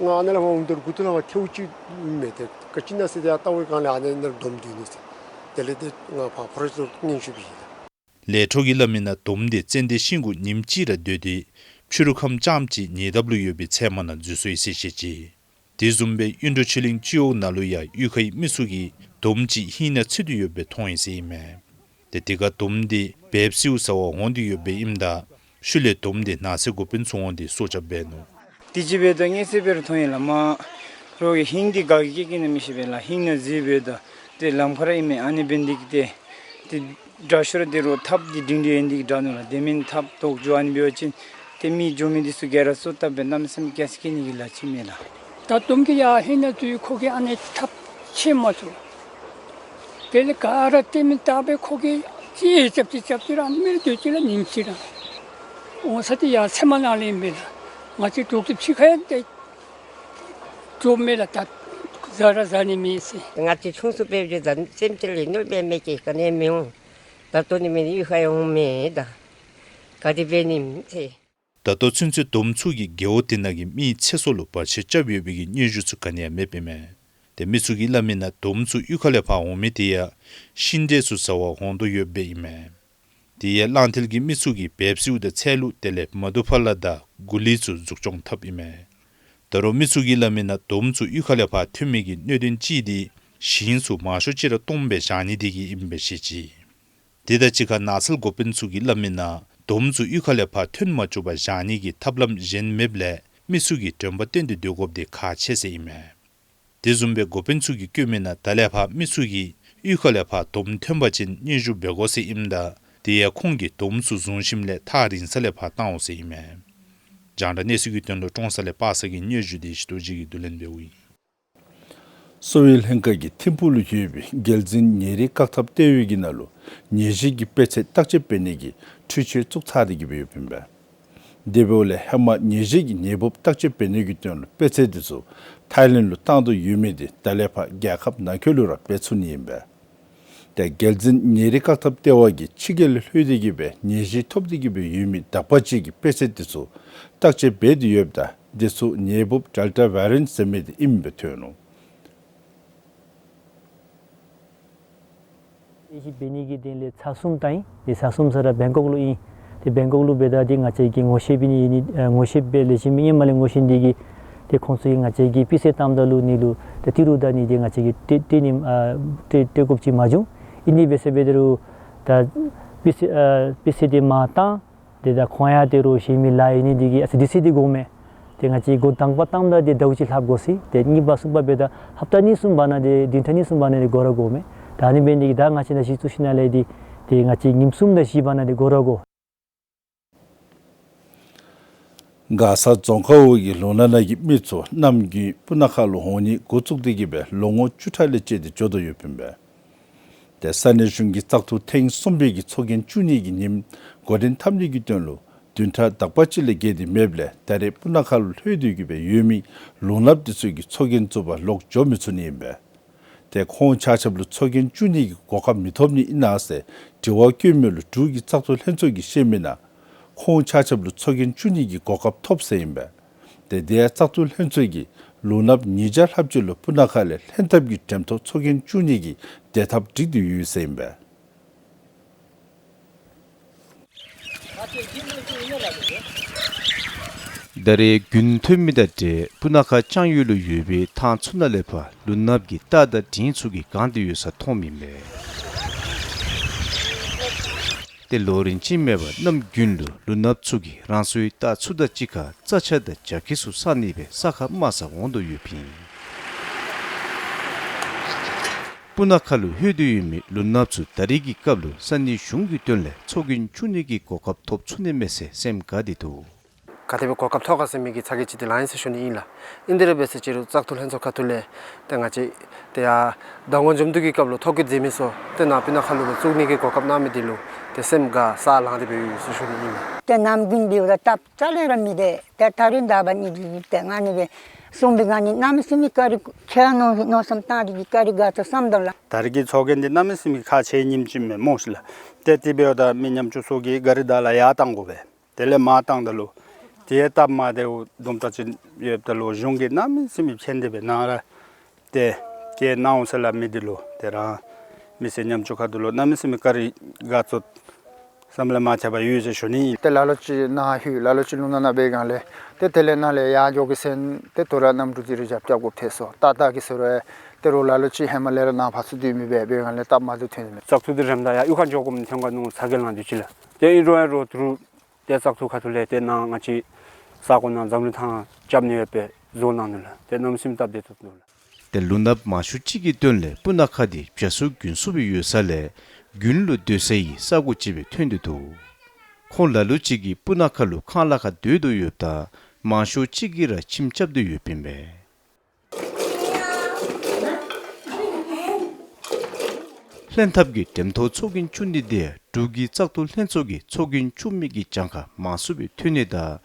ང་ཨ་ནཱ་ལས་ཕར་འོངམ་ད་མགུ་ཏོ་ལས་ཕར་ཐལཝ་ཅིག་མས། ཏེ་ག་ཅི་ཨིན་ན་ཟེར་ཏེ་ཡར་བལྟ་བའི་སྒང་ལས་ཨ་ནི་ནང་དོམ་སྡོད་ནུག་ཟེར། དེ་ལས་ཏེ་ང་ཕར་ཕོ་རེསཊ་ལུ་སྙན་ཞུ་འབད་ཡི། ལས་འཕྲོ་གིས་སླབ་མི་ནང་དོམ་དེ་ཙན་དན་ཤིང་གུ་ཉིནམ་གཅིག་ར་སྡོད་དེ་ཕྱི་རུ་ཁམས་རྐྱངམ་ཅིག་ཉེ་འདབས་ལུ་ཡོད་པའི་ཚལ་མ་ནང་འཛུལ་སོ་ཡི་ཟེར་བཤད་ཅི། དེ་བཟུམ་སྦེ་གཡུང་དྲུང་ཆོས་གླིང་སྤྱི་འོག་ནང་ལུ་ཡང་གཡུས་ཁའི་མི་ཚུ་གིས་དོམ་ཅིག་ཧིང་ནང་ཚུད་དེ་ཡོདཔ་སྦེ་མཐོང་ཡི་ཟེར་ཨིན་མས། ཏེ་དེ་ཁར་དོམ་དེ་འབདཝ་སེལཝ་ཟ་བར་འོང་སྟེ་ཡོདཔ་ཨིནམ་ད་ཤུལ་ལས་དོམ་དེ་ནགས་ཚལ་གུ་ཕན་ཚུན་འོང་སྟེ་སྲོག་སྐྱབས་འབད་ནུག། དེ་ཅིག་འབདཝ་ད་དངོས་སུ་འབད་རུང་མཐོང་ཡི་ལགས། མར་རོགས་ཀྱིས་ཧིང་དེ་ག་གིས་བཀལ་བཀལཝ་ཨིན་ན་མི་ཤེས་པས་ལགས། ཧིང་ནང་འཛུལ་འབདཝ་ད་ཏེ་ལམ་ཁར་ཨིན་མས། ཨ་ནི་འབད་ནི་དེ་གིས་ཏེ་ཏེ་དྲག་ཤོས་ར་ཏེ་རོགས་ཐགཔ་འདི་སྒྲིང་སྒྲི་ཨ་ནི་དེ་གིས་དྲག་ནུག་ལགས། དེ་མེན་ཐགཔ་དོག་འགྱོ་ཨ་ནི་འབད་བ་ཅིན་ཏེ་མི་འགྱོ་མི་འདི་ཚུ་ག་ར་སོ་བཏབ་སྦེ་གནམ་མེད་ས་མེད་སྐྱེལ་སྐྱེལ་ནི་གི་ལཱ་ཅིག་མས་ལགས། ད་དོམ་གྱི་ཡར་ཧིང་ནང་འཛུལ་ཁོ་གིས་ཨ་ནི་ཐགཔ་ཆད་མ་ཚུགས། དེ་ལས་ག་ར་བལྟ་མི་བལྟ་སྦེ་ཁོ་གིས་ཅིག་རྐྱབ་ཅིག་རྐྱབ་ཅིག་ར་མེར་སྡོད་ཅི་ལགས། ཉིནམ་ཅིག་ར་འོང་ས་འདི་ཡར་ཚལ་མ་ནང་ལས་ཨིན་པས་ལགས། ང་བཅས་དྲུག་ཅུ་ཕྱེད་ཀ་ཡང་ཏེ་འགྱོ་མས་ལགས། ད་བཟའ་ར་བཟའ་ནི་མེད་ཟེར། ང་བཅས་ཆུང་སུ་འབད་བའི་ད་སེམས་ཅན་ལུ་གནོདཔ་འབད་མི་གི་ག་ནི་མི་འོང་། ད་ལྟོ་ནི་མི་གཡུས་ཁར་ཡང་འོང་མེད། ད་ག་དེ་འབད་ནི་ཟེར། ད་ལྟོ་ཚུན་ཚོད་དོམ་ཚུ་གིས་རྒེད་འོག་དེ་ནང་གི་མིའི་ཚེ་སྲོག་ལུ་བར་ཆད་རྐྱབ་ཡོད་པའི་གི་སྙན་ཞུ་ཚུ་ག་ནི་ཡང་མེདཔ་ཨིན་མས། ཏེ་མི་ཚུ་གིས་སླབ་མི་ནང་དོམ་ཚུ་གཡུས་ཁ་ལས་ཕར་འོང་མི་དེ་ཡང་ཤིང་འབྲས་ཚུ་བཟའ་བར་འོང་དོ་ཡོདཔ་ཨིན་མས། དེ་ཡང་གླང་མཐིལ་གྱི་མི་ཚུ་གིས་བལཔ་སེའུ་དང་ཚལ་ལུ་དེ་ལས་མ་དུ་ཕ་ལ་དང་གུ་ལི་ཚུ་འཛུགས་སྐྱོང་འཐབ་ཨིན་མས། ད་རུང་མི་ཚུ་གིས་སླབ་མི་ནང་དོམ་ཚུ་གཡུས་ཁ་ལས་ཕར་ཐོན་མི་གི་གནད་དོན་ཅིག་དེ་ཞིང་ཚུ་མང་ཤོས་ཅིག་ར་སྟོངམ་སྦེ་བཞག་ནི་དེ་གིས་ཨིནམ་སྦེ་བཤད་ཅི། དེ་དང་གཅིག་ཁར་ནགས་ཚལ་འགོ་དཔོན་ཚུ་གིས་སླབ་མི་ནང་དོམ་ཚུ་གཡུས་ཁ་ལས་ཕར་ཐོན་མ་བཅུག་པར་བཞག་ནི་གི་ཐབས་ལམ་གཞན་མེདཔ་ལས་མི་ཚུ་གིས་དྲན་པ་བཏོན་ཏེ་སྡོད་དགོཔ་དེ་ཁག་ཆེ་ཟེར་ཨིན་མས། དེ་བཟུམ་སྦེ་འགོ་དཔོན་ཚུ་གིས་བཀོད་མི་ནང་ད་ལས་ཕར་མི་ཚུ་གིས་གཡུས་ཁ་ལས་ཕར་དོམ་ཐོན་པ་ཅིན་སྙན་ཞུ་འབད་དགོ་ཟེར་ཨིནམ་ད་དེ་ཡང་ཁོང་གིས་དོམ་ཚུ་བཟུང་ཞིནམ་ལས་ཐག་རིང་ས་ལས་ཕར་བཏང་འོང་ཟེར་ཨིན་མས། རྒྱང་བསྒྲགས་གནས་ཚུལ་གྱི་དོན་ལུ་ཀྲོང་གསར་ལས་པ་སངས་གི་སྙན་ཞུ་དེ་ཞུ་དོ་ཅིག་གིས་བསྡུ་ལེན་འབདཝ་ཨིན། གསོ་བའི་ལྷན་ཁག་གིས་ཐིམ་ཕུག་ལུ་ཡོད་པའི་རྒྱལ་འཛིན་ཉེ་རིང་བཀག་ཐབས་ལྟེ་བའི་གི་ནང་ལུ་ནད་གཞི་གི་དཔེ་ཚད་བརྟག་དཔྱད་འབད་ནི་གི་འཕྲུལ་ཆས་བཙུགས་ཚར་ཏེ་གི་སྦེ་ཡོདཔ་ཨིན་པས། དེ་འབདཝ་ལས་ཧེ་མ་ནད་གཞི་གི་ནད་འབུཔ་བརྟག་དཔྱད་འབད་ནི་གི་དོན་ལུ་དཔེ་ཚད་དེ་ཚུ་ཐའི་ལེནཌ་ལུ་བཏང་དོ་ཡོད་མི་དེ་ད་ལས་ཕར་རྒྱལ་ཁབ་ནང་འཁོད་ལུ་ར་འབད་ཚུགས་ནི་ཨིན་པས། ཏེ་རྒྱལ་འཛིན་ཉེ་རིང་བཀག་ཐབས་ལྟེ་བ་གིས་ཕྱི་རྒྱལ་ལུ་ལྷོད་དེ་གི་སྦེ་ནད་གཞི་ཐོབ་སྟེ་གི་སྦེ་ཡོད་མི་དག་པ་ཅིག་གི་དཔེ་ཚད་དེ་ཚུ་བརྟག་དཔྱད་འབད་དེ་ཡོདཔ་ད་དེ་ཚུ་ནད་འབུཔ་ཌེལ་ཊ་ཝེ་རི་ཡེནཊ་ཟེར་མི་དེ་ཨིནམ་སྦེ་ཐོན་ནུག། དཔྱད་ཞིབ་འབད་ནི་གི་དོན་ལས་ཚར་གསུམ་བཏང་ཡི། དེ་ཚར་གསུམ་ས་ར་བེང་ཀོག་ལུ་ཨིན། དེ་བེང་ཀོག་ལུ་འབདཝ་ད་དེ་ང་བཅས་ཀྱིས་ངོ་ཤེསཔ་ཨིན་ནི་ཨ་ངོ་ཤེསཔ་སྦེ་ལེགས་ཤོམ་སྦེ་ཧེ་མ་ལས་ངོ་ཤེས་ནི་དེ་གིས་དེ་ཁོང་ཚུ་གིས་ང་བཅས་ཀྱིས་དཔེ་ཚད་བཏངམ་ད་ལུ་ནི་ལུ་དེ་ཏི་རུ་ད་ནི་དེ་ང་བཅས་ཀྱིས་སྤྲོད་སྤྲོད་ནི་ཨ་སྤྲོད་སྤྲོད་དགོཔ་ཅིག་མ་བྱུང་། ཨིན་ནི་འབད་ཟེར་འབད་དེ་རུང་ད་དཔེ་ཚད་ཨ་དཔེ་ཚད་དེ་མ་བཏང་། དེ་ད་ཁོང་ཡང་དེ་རུང་གཞན་མི་ལཱ་ཨིན་ནི་དེ་གིས་ཨ་ཙི་དུས་ཚོད་དེ་འགོརཝ་མས། དེ་ང་བཅས་འགོ་དང་པ་བཏངམ་ད་དེ་ཟླཝ་གཅིག་ལྷག་འགོར་ཅི། དེ་གཉིས་པ་གསུམ་པ་འབདཝ་ད་ཧབ་ཏ་གཉིས་གསུམ་བར་ན་དེ་བདུན་ཕྲག་གཉིས་གསུམ་བར་ན་དེ་འགོར་ར་འགོརཝ་མས། ད་ཨ་ནི་འབད་ནི་དེ་གིས་ད་ང་བཅས་ནང་བཞིན་བཙུགས་ཞིནམ་ལས་དེ་དེ་ང་བཅས་ཉིནམ་གསུམ་དང་བཞི་བར་ན་དེ་འགོར་ར་འགོར། མགར་ས་རྫོང་ཁག་འོག་གི་ལུང་ནག་ནང་གི་མི་ཚུ་གནམ་དགུན་སྤུ་ན་ཁ་ལུ་འོང་ནི་འགོ་བཙུགས་ཏེ་གི་སྦེ་ལོ་ངོ་བཅུ་ཕྲག་ལས་བཅད་དེ་འགྱོ་དོ་ཡོདཔ་ཨིན་པས། ཏེ་ས་གནས་གཞུང་གིས་བཙག་འཐུ་ཐེངས་གསུམ་པའི་གི་ཚོགས་རྒྱན་བཙུགས་ནི་གི་ཉིནམ་འགོ་འདྲེན་འཐབ་ནི་གི་དོན་ལུ་བདུན་ཕྲག་དག་པ་ཅིག་ལས་བརྒལ་ཏེ་མེདཔ་ལས་ད་རེས་སྤུ་ན་ཁ་ལུ་ལྷོད་དེ་གི་སྦེ་ཡོད་མི་ལུང་ནགཔ་དེ་ཚུ་གིས་ཚོགས་རྒྱན་བཙུགས་པར་ལོག་འགྱོ་མི་ཚུགས་ནི་ཨིན་པས། ཏེ་ཁོང་ཆ་ཁྱབ་ལུ་ཚོགས་རྒྱན་བཙུགས་ནི་གི་གོ་སྐབས་མི་ཐོབ་ནི་ཨིན་ན་ཟེར་དྲི་བ་བཀོད་མི་ལུ་འབྲུག་གི་བཙག་འཐུ་ལྷན་ཚོགས་ཀྱིས་བཤད་མི་ནང་ཁོང་ཆ་ཁྱབ་ལུ་ཚོགས་རྒྱན་བཙུགས་ནི་གི་གོ་སྐབས་ཐོབ་ཟེར་ཨིན་པས། ཏེ་དེ་ཡང་བཙག་འཐུ་ལྷན་ཚོགས་ཀྱིས་ལུང་ནགཔ་ཉིས་བརྒྱ་ལྷགཔ་ཅིག་ལུ་སྤུ་ན་ཁ་ལས་ལྷན་ཐབས་ཀྱི་འགྲེམ་ཐོག་ཚོགས་རྒྱན་བཙུགས་ནི་གི་བདེ་ཐབས་བསྒྲིགས་ཏེ་ཡོད་ཟེར་ཨིན་པས། ད་རེས་དགུན་ཐོན་མི་དང་འབྲེལ་སྤུ་ན་ཁ་ལྕང་ཡུལ་ལུ་ཡོད་པའི་ཐང་ཚུ་ནང་ལས་ཕར་ལུང་ནགཔ་གི་རྟ་དང་འབྲིང་ཚུ་གིས་གང་སྟེ་ཡོད་ས་མཐོངམ་ཨིན་མས། ཏེ་ལོ་རིམ་ཅིག་མེད་པར་གནམ་དགུན་ལུ་ལུང་ནགཔ་ཚུ་གིས་རང་སོའི་རྟ་ཚུ་དང་གཅིག་ཁར་རྩྭ་ཆག་དང་བྱ་ཁྱི་ཚུ་བསག་ནི་སྦེ་ས་ཁར་དམའ་སར་འོང་དོ་ཡོདཔ་ཨིན། སྤུ་ན་ཁ་ལུ་ལྷོད་དེ་ཡོད་མི་ལུང་ནགཔ་ཚུ་ད་རེས་ཀྱི་སྐབས་ལུ་ས་གནས་གཞུང་གི་དོན་ལས་ཚོགས་རྒྱན་བཙུགས་ནི་གི་གོ་སྐབས་ཐོབ་ཚུགས་ནི་མས་ཟེར་སེམས་དགའ་སྟེ་འདུག། ག་དེ་སྦེ་གོ་སྐབས་ཐོབ་ག་ཟེར་མི་གི་ཚ་གྱང་ཅིག་དེ་ལང་ཡི་ཟེར་ཞུ་ནི་ཨིན་ལགས། ཨིན་དེ་ར་འབད་ཟེར་ཅི་རུང་བཙག་འཐུ་ལྷན་ཚོགས་ཁ་ཐུག་ལས་ཏེ་ང་བཅས་ཏེ་ཡར་ཟླ་ངོ་མཇུག་བསྡུ་གི་སྐབས་ལུ་ཐོ་བཀོད་མཛད་མི་ཚུ་ཏེ་ནཱ་སྤུ་ན་ཁ་ལུ་སྦེ་བཙུགས་ནི་གི་གོ་སྐབས་གནང་མི་དེ་ལུ་ཏེ་སེམས་དགའ་ས་ལང་སྟེ་སྦེ་ཡོད་ཟེར་ཞུ་ནི་ཨིན་ལགས། ཏེ་གནམ་དགུན་འབདཝ་ད་སྟབས་རྩ་ལས་ར་མི་བདེ། ཏེ་ད་རིས་ད་འབད་ནི་འདི་ཏེ་ཨ་ནི་སྦེ་གསུངས་པའི་སྒང་ནི་གནམ་མེད་ས་མེད་བཀའ་དྲིན་ཆེ་མནོ་མནོ་བསམ་བཏང་སྟེ་གི་བཀའ་དྲིན་དགའ་ཚོར་བསམ་དོ་ལགས། ད་རེས་ཀྱི་ཚོགས་རྒྱན་འདི་གནམ་མེད་ས་མེད་ཁག་ཆེ་ཉིནམ་ཅིག་མས་སྨོ་ཤི་ལགས། ཏེ་དེ་འབདཝ་ད་མི་ཉམ་ཆུང་ཚུ་གིས་ག་རི་དང་ལ་ཡར་བཏང་དགོ་པས། དེ་ལས་མར་བཏངམ་ད་ལུ་དེ་སྟབས་མ་བདེཝ་དུམ་གྲ་ཅིག་ཡོདཔ་ད་ལུ་གཞུང་གིས་གནམ་མེད་ས་མེད་མཁྱེན་ཏེ་སྦེ་ནཱ་ར་ཏེ་བསྐྱལ་གནང་འོང་ཟེར་སླབ་མི་འདི་ལུ་ཏེ་རང་མི་སེར་ཉམ་ཆུང་ཁ་ཐུག་ལུ་གནམ་མེད་ས་མེད་བཀའ་དྲིན་དགའ་ཚོར་བསམ་ལས་མ་ཁྱབ་པ་ཡོད་ཟེར་ཞུ་ནི་ཨིན། ཏེ་ལ་ལུ་ཅིག་ནཱ་ལྷོད་ལ་ལུ་ཅིག་ལུང་ནག་ནང་འབད་སྒང་ལས་ཏེ་དེ་ལས་ནཱ་ལས་ཡར་འགྱོ་གེ་ཟེར་ཏེ་དོ་རུང་གནམ་གྲུ་འདི་རི་ཛརབ་རྐྱབ་དགོཔ་ཐལ་སོང་། ཏག་ཏག་གི་ཟེར་རུང་ཏེ་རོགས་ལ་ལུ་ཅིག་ཧེ་མ་ལས་ར་ནཱ་ཕར་ཚུར་སྡོད་མི་འབད་འབད་སྒང་ལས་སྟབས་མ་བདེཝ་ཐོན་ནི་མས། བཙག་འཐུ་འདི་རནམ་ད་ཡར་གཡུས་ཁར་འགྱོ་དགོཔ་ཐོན་ག་མནོ་ཚ་གྱང་ལང་སྟེ་ཅིག་ལགས། ཏེ་ཨིན་རུང་ཡང་རོགས་དོ་རུང་ཏེ་བཙག་འཐུ་ཁ་ཐུག་ལས་ཏེ་ནཱ་ང་བཅས་ས་གོ་ནང་འཛམ་གླིང་ཐང་རྐྱབ་ནི་ཡོད་པའི་བཟོ་གནང་ནུག་ལགས། ཏེ་གནམ་མེད་ས་མེད་སྟབས་བདེ་ཏོག་ཏོ་ལགས། ཏེ་ལུང་ནགཔ་མང་ཤོས་ཅིག་གི་དོན་ལས་སྤུ་ན་ཁ་འདི་བྱཱར་སོང་དགུན་སོང་སྦེ་ཡོད་ས་ལས་དགུན་ལུ་སྡོད་སའི་ས་གོ་ཅིག་སྦེ་ཐོན་ཏེ་འདུག། ཁོང་ལ་ལུ་ཅིག་གིས་སྤུ་ན་ཁ་ལུ་ཁང་གླ་ཁར་སྡོད་དོ་ཡོདཔ་ད་མང་ཤོས་ཅིག་གིས་ར་ཁྱིམ་རྐྱབ་སྟེ་ཡོདཔ་ཨིན་པས། ལྷན་ཐབས་ཀྱི་འགྲེམས་ཐོག་ཚོགས་རྒྱན་བཙུགས་ནི་དེ་འབྲུག་གི་བཙག་འཐུ་ལྷན་ཚོགས་ཀྱིས་ཚོགས་རྒྱན་བཙུགས་མི་གི་གྱངས་ཁ་མང་སུ་སྦེ་ཐོན་ནི་དང་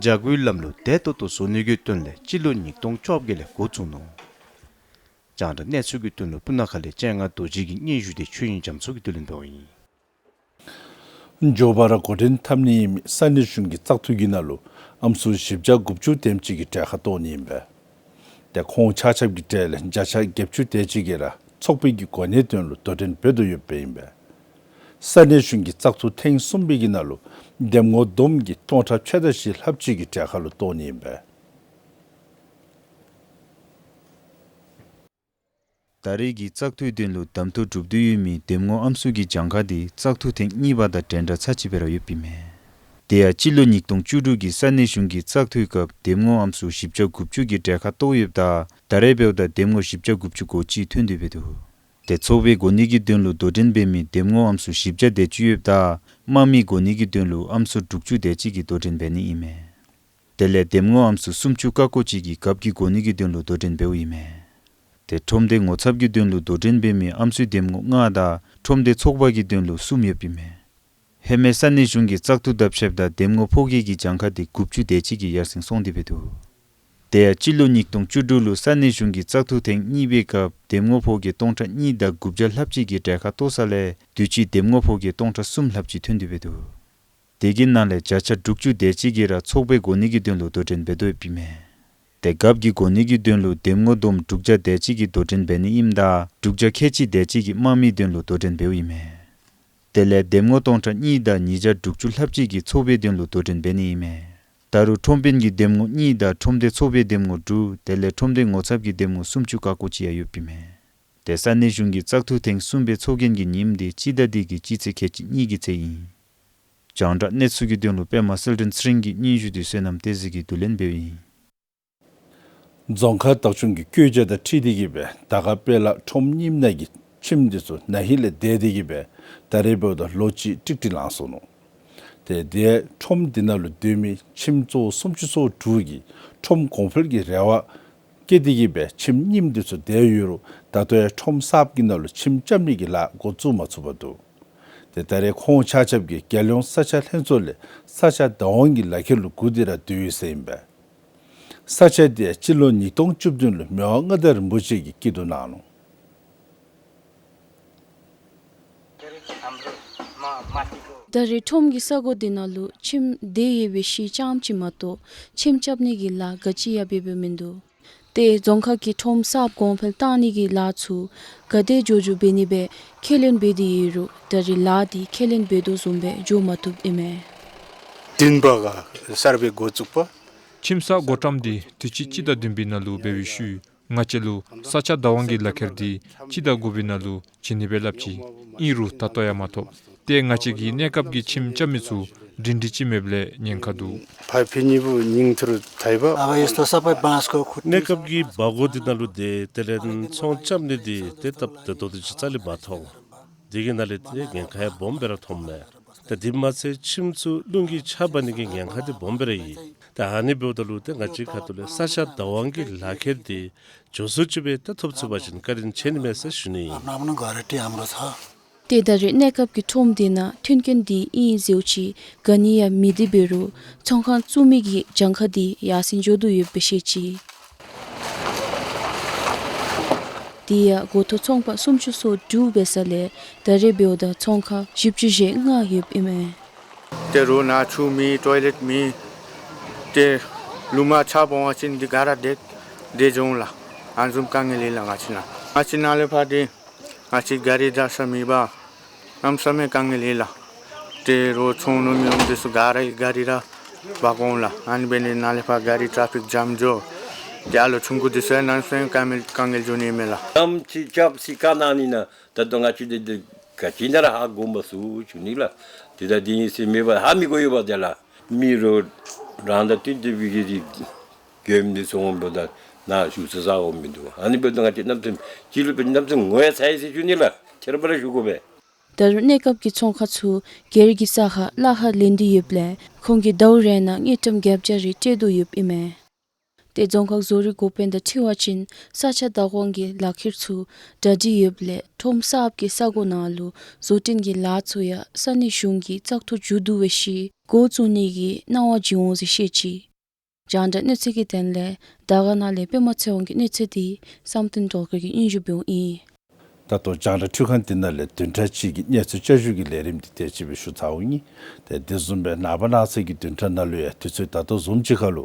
བྱ་སྒོའི་ལམ་ལུགས་བདེ་ཏོག་ཏོ་བཟོ་ནི་གི་དོན་ལས་སྤྱི་ལོ་ཉིས་སྟོང་བཅོ་བརྒྱད་ལས་འགོ་བཙུགས་ནུག། རྒྱང་བསྒྲགས་གནས་ཚུལ་གྱི་དོན་ལུ་སྤུ་ན་ཁ་ལས་སྤྱན་སྔ་རྡོ་རྗེ་གི་སྙན་ཞུ་དེ་ཆོས་དབྱིངས་རྒྱ་མཚོ་གིས་བསྡུ་ལེན་འབདཝ་ཨིན། མགྱོགས་པ་ར་འགོ་འདྲེན་འཐབ་ནི་ཨིན་མི་ས་གནས་གཞུང་གི་བཙག་འཐུ་གི་ནང་ལུ་ཨམ་སྲུ་བཞི་བརྒྱ་དགུ་བཅུ་དེམ་ཅིག་གིས་གྲལ་ཁར་གཏོགས་ནི་ཨིན་པས། ཏེ་ཁོང་ཆ་ཁྱབ་ཀྱི་གྲས་ལས་བརྒྱ་ཆ་བརྒྱད་ཅུ་དེ་ཅིག་གིས་ར་ཚོགས་པའི་གི་གོ་གནས་དོན་ལུ་དོ་འགྲན་འབད་དོ་ཡོདཔ་ཨིན་པས། ས་གནས་གཞུང་གི་བཙག་འཐུ་ཐེངས་གསུམ་པའི་གི་ནང་ལུ་འདེམས་ངོ་བསྡོམས་ཀྱིས་སྟོང་ཕྲག་ཕྱེད་དང་བཞི་ལྷགཔ་ཅིག་གིས་གྲལ་ཁར་ལུ་གཏོགས་ནི་ཨིན་པས། ད་རེས་ཀྱི་བཙག་འཐུའི་དོན་ལུ་གདམ་འཐུ་གྲུབ་སྟེ་ཡོད་མི་འདེམས་ངོ་ཨམ་སྲུ་གི་གྱངས་ཁ་དེ་བཙག་འཐུ་ཐེངས་གཉིས་པ་དང་འདྲན་འདྲ་ཚར་གཅིག་སྦེ་ར་ཡོདཔ་ཨིན་མས། དེ་ཡང་སྤྱི་ལོ་ཉིས་སྟོང་བཅུ་དྲུག་གི་ས་གནས་གཞུང་གི་བཙག་འཐུའི་སྐབས་འདེམས་ངོ་ཨམ་སྲུ་བཞི་བརྒྱ་དགུ་བཅུ་གིས་གྲལ་ཁར་གཏོགས་ཡོདཔ་ད་ད་རེས་འབདཝ་ད་འདེམས་ངོ་བཞི་བརྒྱ་དགུ་བཅུ་གོ་གཅིག་ཐོན་ཏེ་འབད་དོ། དེ་ཚོགས་པའི་གོ་གནས་ཀྱི་དོན་ལུ་དོ་འགྲན་འབད་མི་འདེམས་ངོ་ཨམ་སྲུ་བཞི་བརྒྱ་དེ་ཅིག་ཡོདཔ་ད་དམངས་མིའི་གོ་གནས་ཀྱི་དོན་ལུ་ཨམ་སྲུ་དྲུག་ཅུ་དེ་ཅིག་གིས་དོ་འགྲན་འབད་ནི་ཨིན་མས། དེ་ལས་འདེམས་ངོ་ཨམ་སྲུ་སུམ་ཅུ་ཀ་ཀོ་ཅིག་གིས་རྒཔོ་གི་གོ་གནས་ཀྱི་དོན་ལུ་དོ་འགྲན་འབདཝ་ཨིན་མས། དེ་ཁྲོམ་སྡེ་ངོ་ཚབ་ཀྱི་དོན་ལུ་དོ་འགྲན་འབད་མི་ཨམ་སྲུའི་འདེམས་ངོ་ལྔ་དང་ཁྲོམ་སྡེ་ཚོགས་པ་གི་དོན་ལུ་གསུམ་ཡོདཔ་ཨིན་མས། ཧེ་མའི་ས་གནས་གཞུང་གི་བཙག་འཐུ་དང་ཕྱདཔ་ད་འདེམས་ངོ་ཕོ་སྐྱེས་ཀྱི་གྱངས་ཁ་དེ་དགུ་བཅུ་དེ་ཅིག་གིས་ཡར་སེང་སོང་སྟེ་འབད་དོ། དེ་ཡང་སྤྱི་ལོ་ཉིས་སྟོང་བཅུ་དྲུག་ལུ་ས་གནས་གཞུང་གི་བཙག་འཐུ་ཐེངས་གཉིས་པའི་སྐབས་འདེམས་ངོ་ཕོ་སྐྱེས་སྟོང་ཕྲག་གཉིས་དང་དགུ་བརྒྱ་ལྷགཔ་ཅིག་གིས་གྲལ་ཁར་གཏོགས་ས་ལས་དུས་ཅི་འདེམས་ངོ་ཕོ་སྐྱེས་སྟོང་ཕྲག་གསུམ་ལྷགཔ་ཅིག་ཐོན་ཏེ་འབད་དོ། དེ་གི་ནང་ལས་བརྒྱ་ཆ་དྲུག་ཅུ་དེ་ཅིག་གིས་ར་ཚོགས་པའི་གོ་གནས་ཀྱི་དོན་ལུ་དོ་འགྲན་འབད་དོ་ཡོདཔ་ཨིན་མས། དེ་རྒཔོ་གི་གོ་གནས་ཀྱི་དོན་ལུ་འདེམས་ངོ་བསྡོམས་དྲུག་བརྒྱ་དེ་ཅིག་གིས་དོ་འགྲན་འབད་ནི་ཨིནམ་ད་དྲུག་བརྒྱ་ཁལ་གཅིག་དེ་ཅིག་གིས་དམངས་མིའི་དོན་ལུ་དོ་འགྲན་འབདཝ་ཨིན་མས། དེ་ལས་འདེམས་ངོ་སྟོང་ཕྲག་གཉིས་དང་ཉིས་བརྒྱ་དྲུག་ཅུ་ལྷགཔ་ཅིག་གིས་ཚོགས་པའི་དོན་ལུ་དོ་འགྲན་འབད་ནི་ཨིན་མས། ད་རུང་ཁྲོམ་དཔོན་གྱི་འདེམས་ངོ་གཉིས་དང་ཁྲོམ་སྡེ་ཚོགས་པའི་འདེམས་ངོ་དྲུག་དེ་ལས་ཁྲོམ་སྡེ་ངོ་ཚབ་ཀྱི་འདེམས་ངོ་སུམ་ཅུ་ཀ་ཀོ་ཅིག་ཡང་ཡོདཔ་ཨིན་མས། དེ་ས་གནས་གཞུང་གི་བཙག་འཐུ་ཐེངས་གསུམ་པའི་ཚོགས་རྒྱན་གྱི་ཉིནམ་དེ་སྤྱི་ཟླ་འདི་གི་སྤྱི་ཚེས་ཁལ་གཅིག་གཉིས་ཀྱི་ཚེ་ཨིན། རྒྱང་བསྒྲགས་གནས་ཚུལ་གྱི་དོན་ལུ་པདྨ་གསལ་སྒྲོན་ཚེ་རིང་གི་སྙན་ཞུ་དེ་བསོད་ནམས་བསྟན་འཛིན་གྱིས་བསྡུ་ལེན་འབདཝ་ཨིན། རྫོང་ཁག་བདག་སྐྱོང་གི་བཀོད་རྒྱ་དང་འཁྲིལ་ཏེ་གིས་སྦེ་དར་དཀར་དཔལ་ལ་ཁྲོམ་རྙིངམ་ནང་གི་ཁྱིམ་འདི་ཚུ་ན་ཧིང་ལས་འདས་ཏེ་གིས་སྦེ་ད་རེས་འབདཝ་ད་ལོ་གཅིག་ཀྲིག་ཀྲི་ལང་སོ་ནུག། ཏེ་དེ་ཁྲོམ་འདི་ནང་ལུ་སྡོད་མི་ཁྱིམ་གཙོ་བོ་སུམ་ཅུ་སོ་དྲུག་གིས་ཁྲོམ་གོང་འཕེལ་གྱི་རེ་བ་བསྐྱེད་དེ་གིས་སྦེ་ཁྱིམ་རྙིངམ་འདི་ཚུ་འདས་ཡོད་རུང་ད་ལྟོ་ཡང་ཁྲོམ་གསརཔ་གི་ནང་ལུ་ཁྱིམ་རྐྱབ་ནི་གི་ལཱ་འགོ་བཙུགས་མ་ཚུགས་པར་འདུག། ཏེ་ད་རེས་ཁོང་ཆ་ཁྱབ་ཀྱིས་རྒྱལ་ཡོངས་ས་ཆ་ལྷན་ཚོགས་ལས་ས་ཆ་བདག་དབང་གི་ལག་ཁྱེར་ལུ་བསྒུག་སྟེ་ར་སྡོད་ཡོད་ཟེར་ཨིན་པས། ས་ཆ་དེ་སྤྱི་ལོ་ཉིས་སྟོང་བཅུ་བདུན་ལུ་མི་དབང་མངའ་བདག་རིན་པོ་ཆེ་གིས་སྐྱིད་སྡུག་གནང་ནུག། ད་རེས་ཁྲོམ་གྱི་ས་གོ་འདི་ནང་ལུ་ཁྱིམ་འདས་ཡོད་པའི་གཞི་རྐྱངམ་ཅིག་མ་གཏོགས་ཁྱིམ་རྐྱབ་ནི་གི་ལཱ་ག་ཅི་ཡང་འབད་འབདཝ་མིན་འདུག། ཏེ་རྫོང་ཁག་གིས་ཁྲོམ་གསརཔ་གོང་འཕེལ་བཏང་ནི་གི་ལཱ་ཚུ་ག་དེ་མགྱོགས་མགྱོགས་འབད་ནི་སྦེ་ཁས་ལེན་འབད་དེ་ཡོད་རུང་ད་རེས་ལཱ་འདི་ཁས་ལེན་འབད་དོ་བཟུམ་སྦེ་འགྱོ་མ་བཏུབ་ཨིན་མས། བདུན་པ་ག་གསར་སྦེ་འགོ་བཙུགས་པ། ཁྱིམ་གསར་བགོ་བཀྲམ་འདི་དུས་ཅི་སྤྱི་ཟླ་བདུན་པའི་ནང་ལུ་འབད་བའི་ཤུལ་ང་བཅས་ལུ་ས་ཆ་བདག་དབང་གི་ལག་ཁྱེར་འདི་སྤྱི་ཟླ་དགུ་པའི་ནང་ལུ་བྱིན་ནི་སྦེ་སླབ་ཅི། ཨིན་རུང་ད་ལྟོ་ཡང་མ་ཐོབ། ཏེ་ང་བཅས་ཀྱི་གནས་སྐབས་ཀྱི་ཁྱིམ་རྐྱབ་མི་ཚུ་སྒྲིང་སྒྲི་ཅིག་མེདཔ་ལས་ཉེན་ཁ་འདུག། ཕ་ཕི་གཉིས་པོ་ཉིང་ཐུར་ཐའི་བ། གནས་སྐབས་ཀྱི་བག་སྒོ་འདི་ནང་ལུ་དེ་དེ་ལས་ཚོང་རྐྱབ་ནི་འདི་དེ་སྟབས་བདེ་ཏོག་ཏོ་ཅིག་རྩ་ལས་མ་མཐོང་། དེ་གི་ནང་ལས་དེ་ཉེན་ཁ་ཡང་སྦོམ་སྦེ་ར་མཐོངམ་མས། ད་དེ་མ་ཚད་ཁྱིམ་ཚུ་རླུང་གིས་ཆག་འབག་ནི་གི་ཉེན་ཁ་འདི་སྦོམ་སྦེ་ར་ཨིན། ད་ཨ་ནི་འབདཝ་ད་ལུ་ཏེ་ང་བཅས་ཁ་ཐུག་ལས་ས་ཆ་བདག་དབང་གི་ལག་ཁྱེར་འདི་མགྱོགས་སུ་ཅིག་སྦེ་ད་ཐོབ་ཚུགས་པ་ཅིན་བཀའ་དྲིན་ཆེ་ནི་མས་ཟེར་ཞུ་ནི་ཨིན། ཏེ་ད་རེས་གནས་སྐབས་ཀྱི་ཁྲོམ་འདི་ནང་མཐུན་རྐྱེན་འདི་ཨིན་ཟེརཝ་ཅིག་ག་ནི་ཡང་མེད། དེ་འབད་རུང་ཚོང་ཁང་བཙུགས་མི་གི་གྱངས་ཁ་འདི་ཡར་སེང་འགྱོ་དོ་ཡོདཔ་སྦེ་བཤད་ཅི། དེ་ཡང་འགོ་ཐོག་ཚོང་པ་སུམ་ཅུ་སོ་དྲུག་འབད་ས་ལས་ད་རེས་འབདཝ་ད་ཚོང་ཁང་བཞི་བཅུ་ཞེ་ལྔ་ཡོདཔ་ཨིན་མས། ཏེ་རོགས་ནཱ་ཆུ་མེད་ཊོའི་ལེཊ་མེད། ཏེ་རླུང་མ་ཆག་འབད་བ་ཅིན་འདི་ག་ར་འདས་འདས་འགྱོ་འོང་ལགས། ཨ་ནི་བཟུམ་དཀའ་ངལ་ཡོད་ལགས་ང་བཅས་ནཱ། ང་བཅས་ནཱ་ལས་ཕར་ཏེ་ང་བཅས་གཱ་རི་བཞག་ས་མེད་པར་གནམ་མེད་ས་མེད་དཀའ་ངལ་ཡོད་ལགས། ཏེ་རོགས་ཚོང་ནང་མི་འོང་འདི་ཚུ་ག་ར་གཱ་རི་ར་འབག་འོང་ལགས། ཨ་ནི་འབད་ནི་ནཱ་ལས་ཕར་གཱ་རི་ཊ་ཕིག་ཇམ་འགྱོ། ཏེ་ཨ་ལོ་ཆུང་ཀུ་འདི་ཚུ་ཡང་གནམ་མེད་ས་མེད་དཀའ་ངལ་དཀའ་ངལ་འགྱོ་ནི་མས་ལགས། གནམ་ཅིག་རྐྱབ་སི་ཀ་ནང་ནི་ན་ད་ལྟོ་ང་བཅས་འདི་འདི་ག་ཅི་ནང་ར་ཧ་གོ་མ་ཚུགས་ཞུ་ནི་ལགས། དེ་ད་འདི་ཨིན་ཟེར་མེད་པར་ཧ་མི་གོ་ཡོདཔ་འདི་ལགས། མི་རོགས་རང་དང་བསྟུན་ཏེ་འབད་གི་འདི་གྱོནམ་འདི་ཚུ་འོངམ་ད་ནཱ་ཞུ་ས་ས་འོང་མི་འདུག། ཨ་ནི་འབདཝ་ད་ང་བཅས་གནམ་མེད་ས་མེད་སྤྱི་ལོ་སྦེ་གནམ་མེད་ས་མེད་ངོ་ཡང་ཚ་ཡི་ཟེར་ཞུ་ནི་ལགས། ཁྱད་པར་ཞུ་དགོ་པས། ད་རུང་གནས་སྐབས་ཀྱི་ཚོང་ཁང་ཚུ་སྒེར་གྱི་ས་ཁར་གླ་ཁར་ལེན་ཏེ་ཡོདཔ་ལས་ཁོང་གིས་ཟླཝ་རེ་ནང་དངུལ་ཀྲམ་བརྒྱད་བརྒྱ་རེ་སྤྲོད་དོ་ཡོདཔ་ཨིན་མས། ཏེ་རྫོང་ཁག་བཟོ་རིག་འགོ་དཔོན་དང་འཁྲིལ་བ་ཅིན་ས་ཆ་བདག་དབང་གི་ལག་ཁྱེར་ཚུ་གྲ་སྒྲིག་ཡོདཔ་ལས་ཁྲོམ་གསརཔ་གི་ས་གོ་ནང་ལུ་བཟོ་སྐྲུན་གྱི་ལཱ་ཚུ་ཡང་ས་གནས་གཞུང་གིས་བཙག་འཐུ་མཇུག་བསྡུ་བའི་ཤུལ་འགོ་བཙུགས་ནི་གི་གནང་བ་བྱིན་འོང་ཟེར་བཤད་ཅི། རྒྱང་བསྒྲགས་གནས་ཚུལ་གྱི་དོན་ལས་དར་དཀར་ན་ལས་པདྨ་ཚེ་དབང་གི་གནས་ཚུལ་འདི་བསམ་གཏན་སྒྲོལ་དཀར་གྱིས་སྙན་ཞུ་འབདཝ་ཨིན། ད་ལྟོ་རྒྱང་བསྒྲགས་འཕྲུལ་ཁང་འདི་ནང་ལས་བདུན་ཕྲག་གཅིག་གི་གནས་ཚུལ་བསྐྱར་ཞུ་གི་ལས་རིམ་འདི་དེ་ཅིག་སྦེ་ཞུ་ཚརཝ་ཨིན། ཏེ་དེ་བཟུམ་སྦེ་ནངས་པ་གནངས་ཚེ་གི་བདུན་ཕྲག་ནང་ལུ་ཡང་དུས་ཚོད་ད་ལྟོ་བཟུམ་ཅིག་ཁར་ལུ་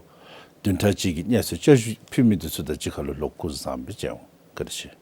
བདུན་ཕྲག་གཅིག་གི་གནས་ཚུལ་བསྐྱར་ཞུ་ཕུལ་མི་འདི་ཚུ་དང་གཅིག་ཁར་ལུ་ལོག་སྐུ་གཟུགས་བཟང་པོ་སྦེ་མཇལ་འོང་། བཀའ་དྲིན་ཆེ།